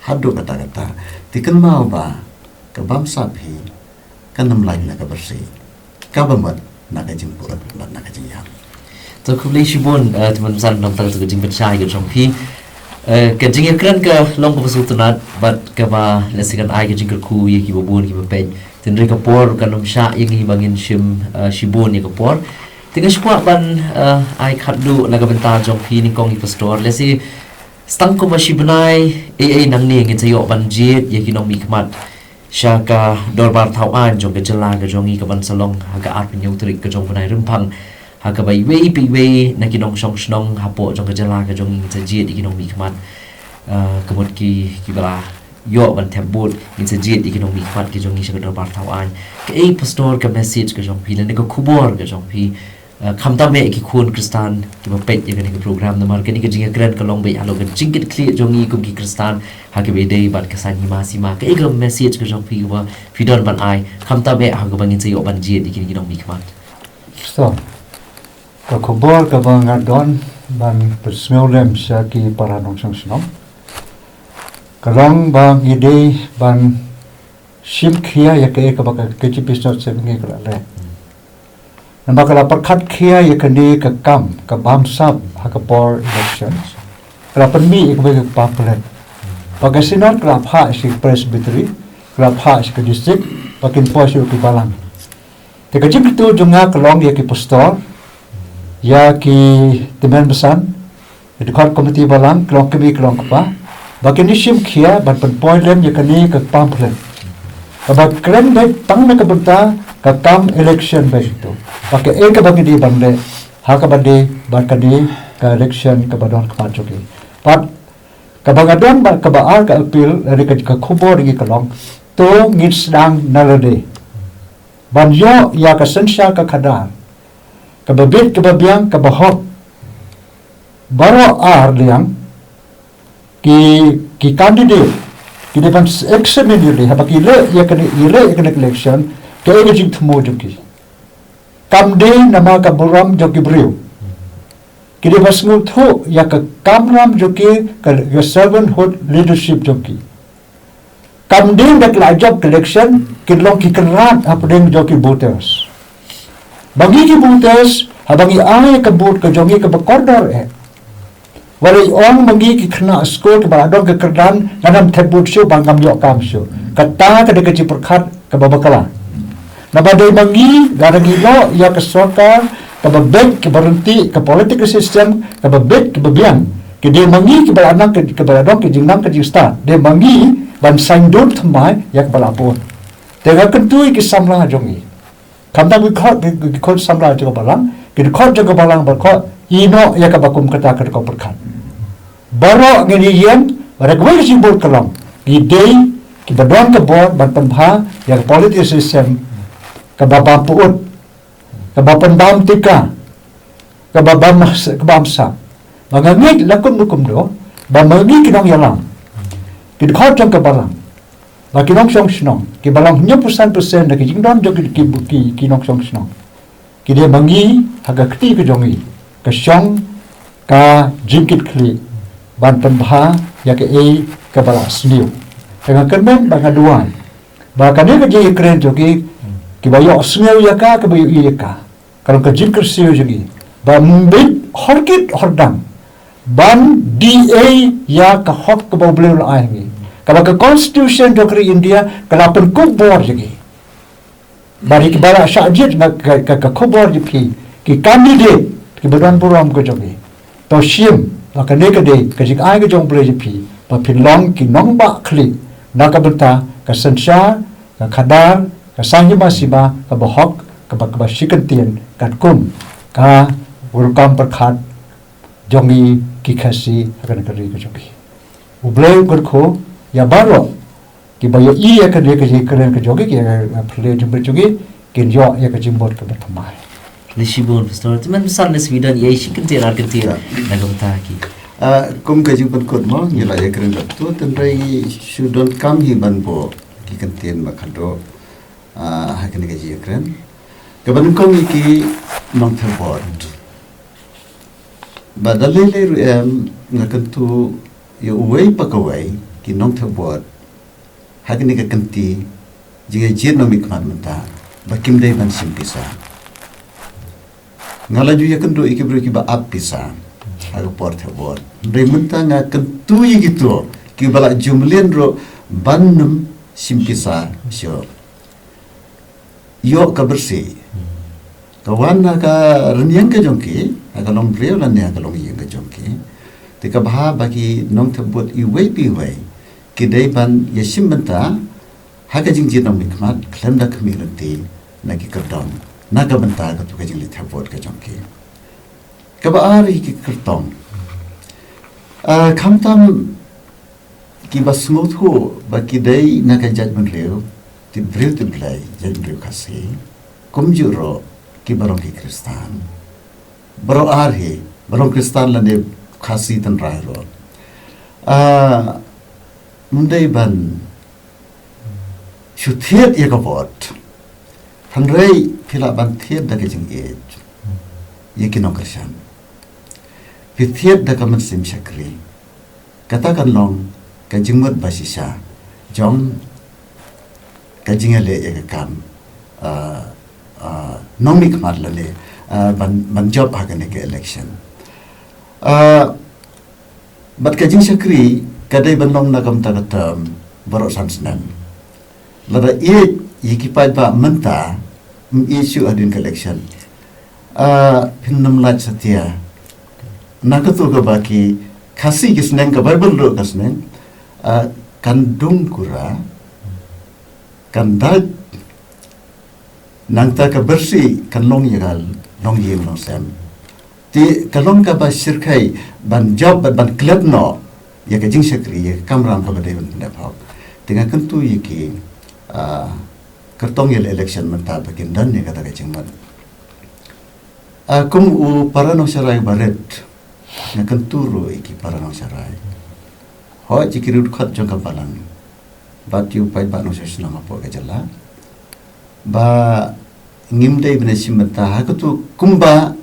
Haduh katta katta. Te kynmaw ba ka bamsap hi kan ym lait na ka byrsi, kaba mut na ka jingpyrkhat bad na ka jingïap. To khublei shibun, eh, Tymmen Basan, namar kata ka jingpynshai ka jong phi. Eh, ka jingïakren ka long kaba sngewtynnat bad kaba lehse kan ai ka jingkyrkhu ïa kiba bun kiba peit. Tynrai ka por kan ym shah ïa ngi ba ngin shim, eh, shibun ïa ka por. Te nga sngewkwah ban, eh, ai khatduh na ka bynta jong phi nyngkong i pastor. Lehse tang kumba shi bnai ei ei nangne ngin sa ïoh ban jied ïa ki nongmihkhmat sha ka dorbar thaw aiñ jong ka jylla ka jong ngi kaban sa long ha ka arphew hynñiew tarik ka jong u bnai Rymphang, ha kaba iwei pa iwei na ki nongshong shnong hapoh jong ka jylla ka jong ngi ngin sa jied ïa ki nongmihkhmat. Ah, ka mut ki, kiba la ïoh ban thep vote, ngin sa jied ïa ki nongmihkhmat ki jong ngi sha ka dorbar thaw aiñ. Kaei pastor ka message ka jong phi lane ka khubor ka jong phi, ah, khamtam eh ki khun Khristan kiba peit ïa kane ka program, namar kane ka jingïakren ka long beit halor ka jingkitkhlieh jong ngi kum ki Khristan ha kaba ïadei bad ka saiñ hima sima. Kaei ka message ka jong phi kaba phi don ban ai, khamtam eh ha kaba ngin sa ïoh ban jied ïa kine ki nongmihkhmat? So, ka khubor kaba nga don ban pynsngew lem sha ki para nongshong shnong ka long ba ngi dei ban shim khia ïa kaei kaba ka K J P Shnong Seng ngi ka la leh. Namar ka la pyrkhat khia ïa kane ka kam ka bamsap ha ka por election. Ka la pynmih ïa kaba ka pamphlet. Ba ka Synod ka la phah sha Presbytery, ka la phah sha ka district, ba kin poi sha ki balang. Te ka jingkyntu jong nga ka long ïa ki pastor, ïa ki tymmen basan, ïa ki dkhot komiti balang, ki long kmie ki long kpa, ba kin ïa shim khia ban pynpoi lem ïa kane ka pamphlet. Kaba kren beit tang na ka bynta ka kam election beit to. Ba kaei kaba ngi dei ban leh ha kaba dei bad kane ka election kaba don khmat jong ngi. Bad kaba nga don bad kaba ar ka appeal, lane ka, ka khubor ïa ngi ka long, to ngin sdang na lade ban ïoh ïa ka synshar ka khadar kaba bit kaba biang kaba hok. Baroh ar liang ki, ki candidate ki dei ban examine ïa lade haba ki leh ïa kane, ïa leh ïa kane ka election, kaei ka jingthmu jong ki. Kam dei namar ka burom jong ki briew. Ki dei ban sngewthuh ïa ka kamram jong ki, ka, ka servanthood leadership jong ki. Kam dei da ka la jop ka election kin long ki kynrad hapdeng jong ki voters. Ba ngi ki voters, haba ngi ai ka vote ka jong ngi kaba kordor eh, wat la ong ma ngi ki khynnah skul kiba la don ka kyrdan, ngan ym thep vote shuh ba ngam ïoh kam shuh. Kata ka dei ka jingpyrkhat kaba bakla. Naba dei ma ngi, lada ngi ïoh ïa ka sorkar kaba beit, kaba ryntih, ka political system kaba beit kaba biang, ki dei ma ngi kiba la nang, kiba la don ka jingnang ka jingstad. Dei ma ngi ban saiñdur thymmai ïa kaba la bun. Te nga kyntu ïa ki samla jong ngi, khamtam ki khot, ki, ki khot samla jong ka balang, ki khot jong ka balang ba khot, ïehnoh ïa kaba kum kata ka dei ka pyrkhat. Baroh ngin ïeng, ba da kawei ka jingmut ka long, ngi dei kiba don ka bor ban pynbha ïa ka political system kaba bam pyut, kaba pynbam tyngka, kaba bam, kaba bam sap. Ba nga ngeit la kumno kumno ba ma ngi ki nongïalam, ki dkhot jong ka balang, ba ki nongshong shnong, kiba long hynñiewphew san percent na ki jingdon jong ki, ki, ki, ki nongshong shnong, ki dei ma ngi ha ka kti ka jong ngi, ka shong ka jingkitkhlieh ban pynbha ïa kaei kaba la sniew. Te nga kyrmen bad nga duwai ba kane ka jingïakren jong ki, kiba ïohsngew ïa ka, kiba ïohi ïa ka, ka long ka jingkyrsiew jong ngi ban bit horkit hordang ban die ïa ka hok kaba U Blei u la ai ha ngi. Kaba ka constitution jong ka ri India ka la pynkup bor jong ki. Bad ïa kiba la shah jied na ka, ka, ka khubor jong phi, ki candidate kiba don burom ka jong ki. To shim ba kane ka dei ka jingai ka jong U Blei jong phi, ba phin long ki nongbah khlieh na ka bynta ka synshar, ka khadar, ka saiñ hima sima, kaba hok, kaba, kaba shi kyntien, katkum ka rukom pyrkhat jong ngi ki Khasi ha kane ka ri ka jong ngi. U Blei u kyrkhu ïa baroh kiba ïohi ïa kane ka jingkren ka jong ngi, ki, eh, pyrshah jingmut jong ngi, kin ïoh ïa ka jingmut kaba thymmai. Khublei shibun Pastor. Te mynta Pastor, na Sweden ïa shi kyntien ar kyntien na ka bynta ki. Ah, kum ka jingpynkut mo, ngi la ïakren katto, tynrai ngi shu donkam hi ban buh ki kyntien ba khadduh, ah, ha kane ka jingïakren. Kaba nyngkong ïa ki nongthep vote. Ba da lei lei ruh em, nga kyntu ïa uwei pa kawei ki nongthep vote ha kane ka kynti jingïajied nongmihkhmat mynta ba kim dei ban shim pisa. Nga la ju ïakynduh ïa ki briew kiba ap pisa ha ka por thep vote. Hynrei mynta nga kyntu ïa kito kiba la ju mlien ruh ban nym shim pisa shuh. Ïoh ka bersih. Ka wan ha ka rynïeng ka jong ki, ha ka longbriew lane ha ka longïing ka jong ki. Te ka bha ba ki nongthep vote iwei pa iwei ki dei ban ïashim bynta ha ka jingjied nongmihkhmat khlem da khmih lynti na ki kyrdon na ka bynta katu ka jingleit thep vote ka jong ki. Kaba ar ïa ki kyrtong. Ah, khamtam kiba sngewthuh ba ki dei na ka jaitbynriew, tip briew tip Blei, jaitbynriew Khasi, kumjuh ruh kiba long ki Khristan. Baroh ar hi, ba long Khristan lane Khasi tynrai ruh. Ah, ym dei ban shu thied ïa ka vote. Hynrei phi lah ban thied da ka jingïeit ïa ki nongkyrshan. Phi thied da ka mynsiem shakri. Kata kan long ka jingmut ba shisha jong ka jingïaleh ïa ka kam, ah, ah, nongmihkhmat lane, ah, ban, ban jop ha kane ka election. Ah, bad ka jingshakri ka dei ban long na ka bynta ka term baroh san snem. Lada ïeit ïa ki paidbah mynta, ym ïeit shuh hadien ka election. Ah, phin nym lait satia. Na katu kaba ki Khasi ki sneng, ka Baibl ruh ka sneng, ah, kan dung kura, kan dait, nangta ka bersih kan long ïa ka longïing longsem. Te ka long kaba shyrkhei ban jop bad ban klet noh ïa ka jingshakri, ïa ka kamram kaba dei ban pyndep hok. Te nga kyntu ïa ki, ah, kyrtong ïaleh election mynta ba kin don ïa kata ka jingmut. Ah, kum u para nongsharai barit, nga kyntu ruh ïa ki para nongsharai, hooid ïa ki riewdkhot jong ka balang, bad ïa u paidbah nongshong shnong hapoh ka jylla, ba ngim dei ban ïashim bynta ha katu kumba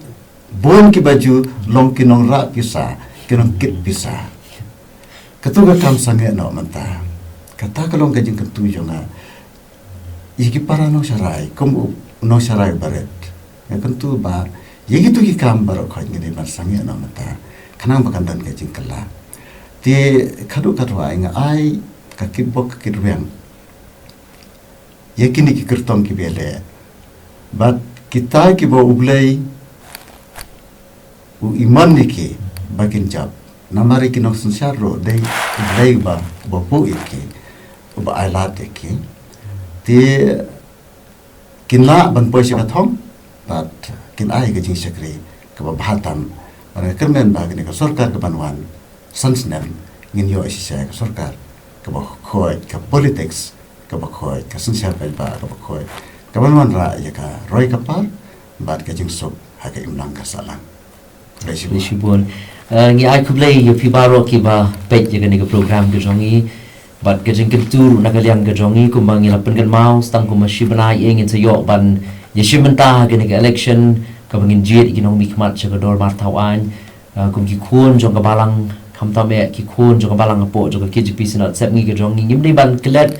bun kiba ju long ki nongrah pisa, ki nongkit pisa. Katu ka kam sangeh noh mynta. Kata ka long ka jingkyntu jong nga ïa ki para nongsharai, kum u nongsharai barit. Nga kyntu ba ïa kitu ki kam baroh khoit ngi dei ban sangeh noh mynta, khnang ba kan don ka jingkylla. Te khadduh katwai nga ai ka kitbok ka kitrwiang ïa kine ki kyrtong kiba ïaleh. Bad kita kiba U Blei u iman ïa ki ba kin jop. Namar ïa ki nongsynshar ruh dei U Blei ba, ba buh ïa ki, uba ai lad ïa ki. Te kin lah ban poi sha ka thong bad kin ai ka jingshakri kaba bha tam. Bad nga kyrmen ba kane ka sorkar kaban wan san snem ngin ïoh shisha ka sorkar kaba khoit ka politics, kaba khoit ka synshar paidbah, kaba khoit kaban wanrah ïa ka roi ka par bad ka jingsuk ha ka imlang ka sahlang. Khublei shibun. Khublei shibun. Eh, ngi ai khublei ïa phi baroh kiba peit ïa kane ka program ka jong ngi. Bad ka jingkyntu ruh na ka liang ka jong ngi, kumba ngi la pynkynmaw, tang kumba shi bnai ngin sa ïoh ban ïashim bynta ha kane ka election kaba ngin jied ïa ki nongmihkhmat sha ka dorbar thaw aiñ. Ah, kum ki khun jong ka balang, khamtam eh ki khun jong ka balang hapoh jong ka K J P Synod Sepngi ka jong ngi, ngim dei ban klet,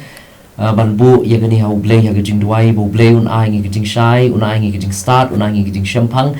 ah, ban buh ïa kane ha U Blei ha ka jingduwai, ba U Blei un ai ngi ka jingshai, un ai ngi ka jingstad, un ai ngi ka jingshemphang.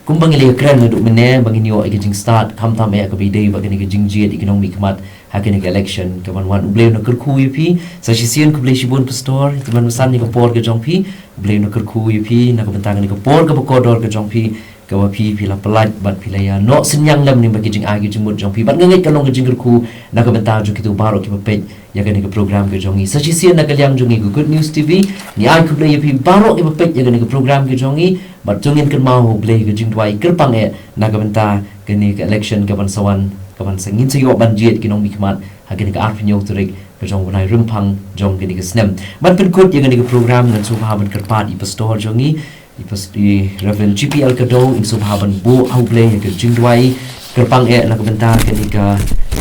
Kumba ngi la ïakren naduh mynne ba ngin ïoh ïa ka jingstad, khamtam eh kaba ïadei bad kane ka jingjied ïa ki nongmihkhmat ha ha kane ka election kaban wan. U Blei un kyrkhu ïa phi. Sa shisien khublei shibun Pastor, tymmen basan ïa ka por ka jong phi. U Blei un kyrkhu ïa phi na ka bynta kane ka por kaba kordor ka jong phi, kaba phi, phi la pyllait bad phi la ïa noh synñiang lem lyngba ki jingai ki jingmut jong phi. Bad nga ngeit ka long ka jingkyrkhu na ka bynta jong kito baroh kiba peit ïa kane ka program ka jong ngi. Sa shisien na ka liang jong ngi ka Good News T V, ngi ai khublei ïa phi baroh kiba peit ïa kane ka program ka jong ngi. Bad to ngin kynmaw ha U Blei ha ka jingduwai kyrpang eh na ka bynta kane ka election kaban sa wan, kaban sa ngin sa ïoh ban jied ki nongmihkhmat ha kane ka arphew hynñiew tarik ka jong u bnai Rymphang jong kane ka snem. Ban pynkut ïa kane ka program ngan sngewbha ban kyrpad ïa i Pastor jong ngi, i Pas-, i Reverend G P L Kadaw, in sngewbha ban buh ha U Blei ïa ka jingduwai kyrpang eh na ka bynta kane ka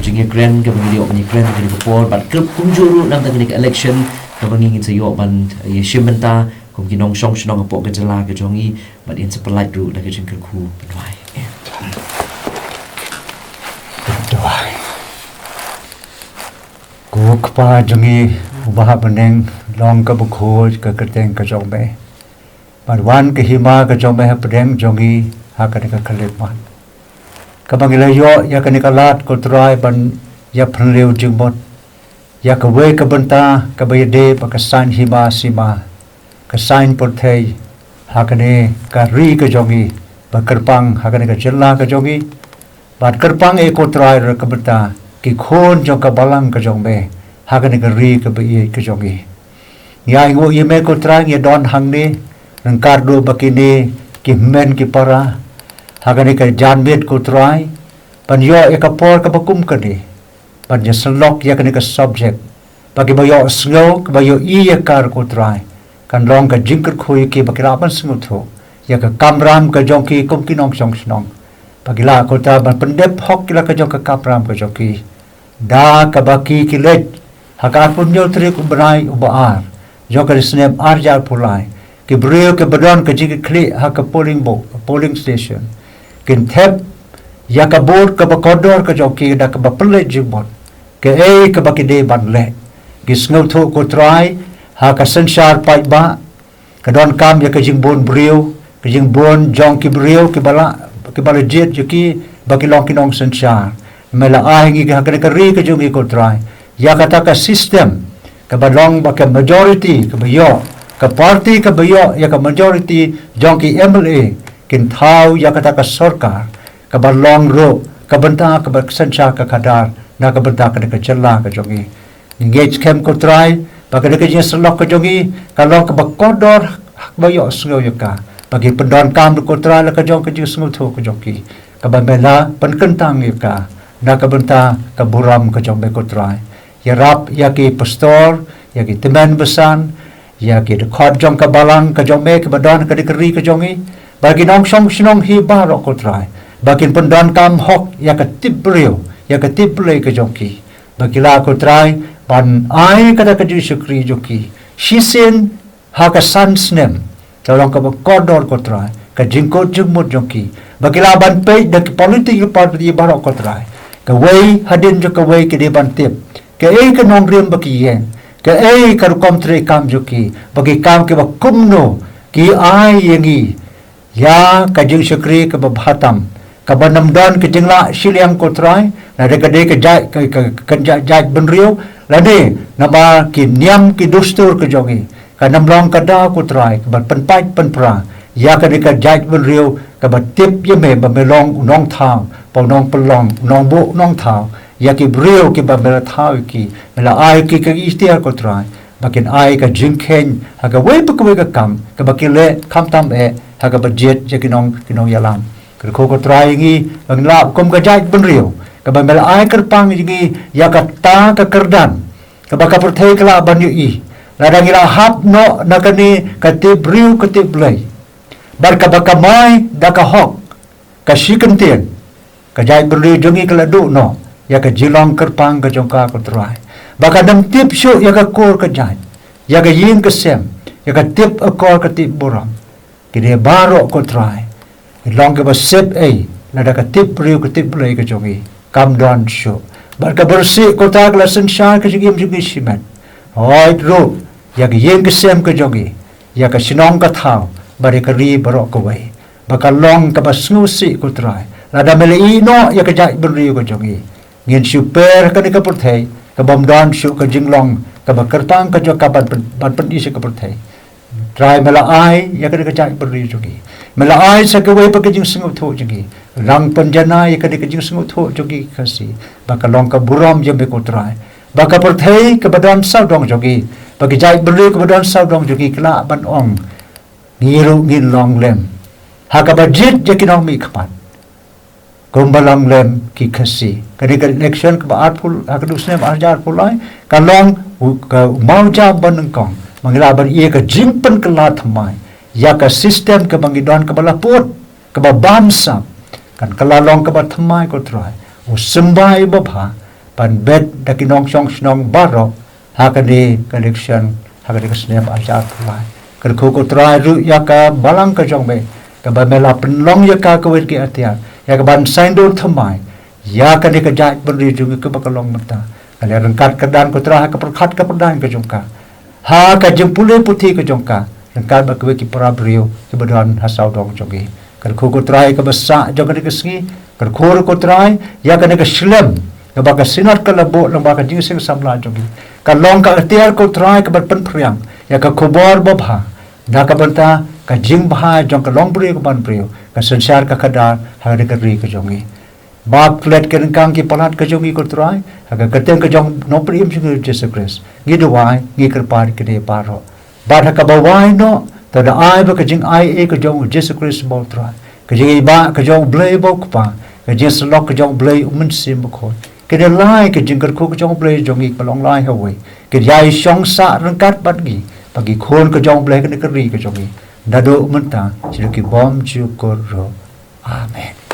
jingïakren kaba ngi ïoh ban ïakren ha kane ka por, bad kyrpad kumjuh ruh na ka bynta kane ka election kaba ngi ngin sa ïoh ban ïashim bynta kum ki nongshong shnong hapoh ka jylla ka jong ngi, bad in sa pyllait ruh da ka jingkyrkhu. Duwai. Duwai. Ko Kpa jong ngi uba ha bneng, long kaba khuid ka kyrteng ka jong me. Bad wan ka hima ka jong me hapdeng jong ngi ha kane ka khyllipmat. Kaba ngi la ïoh ïa kane ka lad ko Trai ban ïa pynriew jingmut ïa kawei ka bynta kaba ïadei bad ka saiñ hima sima, ka saiñ pyrthei ha kane ka ri ka jong ngi, ba kyrpang ha kane ka jylla ka jong ngi. Bad kyrpang eh ko Trai ruh ka bynta ki khun jong ka balang ka jong me ha kane ka ri kaba ïeit ka jong ngi. Ngi ainguh ïa me ko Trai, ngi don hangne ryngkat ruh bad kine ki hynmen ki para ha kane ka janmiet ko Trai, ban ïoh ïa ka por kaba kum kane ban ïasyllok ïa kane ka subject, ba kiba ïohsngew, kiba ïohi ïa ka ruh ko Trai, kan long ka jingkyrkhu ïa ki ba ki lah ban sngewthuh ïa ka kamram ka jong ki kum ki nongshong shnong, ba ki lah ko Trai ban pyndep hok ïa la ka jong ka kamram ka jong ki da kaba ki ki leit ha ka arphew hynñiew tarik u bnai uba ar jong ka snem ar hajar arphew lai. Ki briew kiba don ka jingkitkhlieh ha ka polling booth, polling station, kin thep ïa ka vote kaba kordor ka jong ki da kaba pynleit jingmut, kaei kaba ki dei ban leh. Ki sngewthuh ko Trai, ha ka synshar paidbah ka donkam ïa ka jingbun briew, ka jingbun jong ki briew kiba la, kiba la jied ïa ki ba ki long ki nongsynshar. Me la ai ngi ha kane ka ri ka jong ngi ko Trai ïa kata ka system kaba long ba ka majority kaba ïoh, ka party kaba ïoh ïa ka majority jong ki M L A kin thaw ïa kata ka sorkar kaba long ruh ka bynta kaba synshar ka khadar na ka bynta kane ka jylla ka jong ngi. Ngi ngeit skhem ko Trai ba kane ka jingïasyllok ka jong ngi ka long kaba kordor ha kaba ïohsngew ïa ka, ba ki pyndonkam ruh ko Trai la ka jong ka jingsngewthuh ka jong ki, kaba me la pynkyntang ïa ka na ka bynta ka burom ka jong me ko Trai. Ïarap ïa ki pastor, ïa ki tymmen basan, ïa ki dkhot jong ka balang ka jong me kiba don ha kane ka ri ka jong ngi, bad ki nongshong shnong hi baroh ko Trai, ba kin pyndonkam hok ïa ka tip briew, ïa ka tip Blei ka jong ki, ba ki lah ko Trai ban ai kata ka jingshakri jong ki shisien ha ka san snem. Ka long kaba kordor ko Trai ka jingkut jingmut jong ki, ba ki lah ban peit da ki political party baroh ko Trai, kawei hadien jong kawei ki dei ban tip kaei ka nongrim ba ki ïeng, kaei ka rukom treikam jong ki, ba ki kam kiba kumno, ki ai ïa ngi ïa ka jingshakri kaba bha tam, kaba nym don ka jinglah shiliang ko Trai, lada ka dei ka jait, ka, ka, ka jait, jait bynriew, lane namar ki niam ki dustur ka jong ngi, ka nym long ka daw ko Trai kaba pynpait pynpra ïa kane ka jait bynriew kaba tip ïa me ba me long u nongthaw, ba u nongpynlong, u nongbuh u nongthaw ïa ki briew kiba me la thaw ïa ki, me la ai ïa ki ka iktiar ko Trai, ba kin ai ka jingkheiñ ha kawei pa kawei ka kam kaba ki leh, khamtam eh ha kaba jied ïa ki nong, ki nongïalam. Kyrkhu ko Trai ïa ngi ba ngin lah kum ka jait bynriew kaba me la ai kyrpang ïa ngi ïa kata ka kyrdan kaba ka pyrthei ka lah ban ïohi, lada ngi la hap noh na kane ka tip briew ka tip Blei, bad kaba kamai da ka hok, ka shi kyntien, ka jait bynriew jong ngi ka la duh noh ïa ka jinglong kyrpang ka jong ka ko Trai, ba ka nym tip shuh ïa ka kur ka jait, ïa ka ïing ka sem, ïa ka tip akor ka tip burom. Kine baroh ko Trai, ki long kiba sep ei lada ka tip briew ka tip Blei ka jong ngi kam don shuh, bad ka bor sih ko Trai ka la synshar ka jingim jong ngi shimet. Hooid ruh ïa ka ïing ka sem ka jong ngi, ïa ka shnong ka thaw, bad ïa ka ri baroh kawei, ba ka long kaba sngewsih ko Trai lada me la ïeh noh ïa ka jait bynriew ka jong ngi. Ngin shu per ha kane ka pyrthei, ka bym don shuh ka jinglong kaba kyrpang ka jong ka ban pyn-, ban pyni sha ka pyrthei. Trai, me la ai ïa kane ka jaitbynriew jong ngi. Me la ai sa kawei pat ka jingsngewthuh jong ngi. Nang pynjanai ïa kane ka jingsngewthuh jong ngi Khasi, ba ka long ka burom ïa me ko Trai, ba ka pyrthei kaba don sawdong jong ngi, ba ka jaitbynriew kaba don sawdong jong ngi ka lah ban ong, ngi ruh ngin long lem ha kaba jied ïa ki nongmihkhmat, kumba long lem ki Khasi. Kane ka election kaba arphew, ha kane u snem arhajar arphew lai, ka long u, ka mawjam banyngkong ba ngi lah ban ïoh ka jingpynkylla thymmai ïa ka system kaba ngi don kaba la pud, kaba bamsap. Kan kylla long kaba thymmai ko Trai, u symbai babha ban bet da ki nongshong shnong baroh ha kane ka election ha kane ka snem arhajar arphew lai. Kyrkhu ko Trai ruh ïa ka balang ka jong me, kaba me la pynlong ïa ka kawei ki atiar ïa ka ban saiñdur thymmai ïa kane ka jaitbynriew jong ngi kaba ka long mynta. Ka la ryngkat kyrdan ko Trai ha ka pyrkhat ka pyrdaiñ ka jong ka, ha ka jingpule puthi ka jong ka, ryngkat bad kawei ki para briew kiba don ha sawdong jong ngi. Kyrkhu ko Trai kaba sah jong kane ka sngi, kyrkhu ruh ko Trai ïa kane ka shlem kaba ka Synod ka la buh lyngba ka jingïaseng samla jong ngi, ka long ka atiar ko Trai kaba pynphriang ïa ka khubor babha na ka bynta ka jingbha jong ka longbriew ka banbriew, ka synshar ka khadar ha kane ka ri ka jong ngi. Ba klet ki ryngkang ki palat ka jong ngi ko Trai ha ka kyrteng ka jong u Nongpynim jong ngi Jisu Khrist ngi duwai, ngi kyrpad kine baroh. Bad ha kaba wai noh, to da ai ba ka jingaiei ka jong u Jisu Khrist ba u Trai, ka jingïeit ka jong u Blei ba u Kpa, ka jingïasyllok ka jong u Blei u Mynsiem Bakhuid, kine lai ka jingkyrkhu ka jong u Blei jong ngi ka long lai ha wei, kin ïai shong sah ryngkat bad ngi, ba ki khun ka jong u Blei ha kane ka ri ka jong ngi, naduh mynta shaduh ki bymjukut ruh. Amen.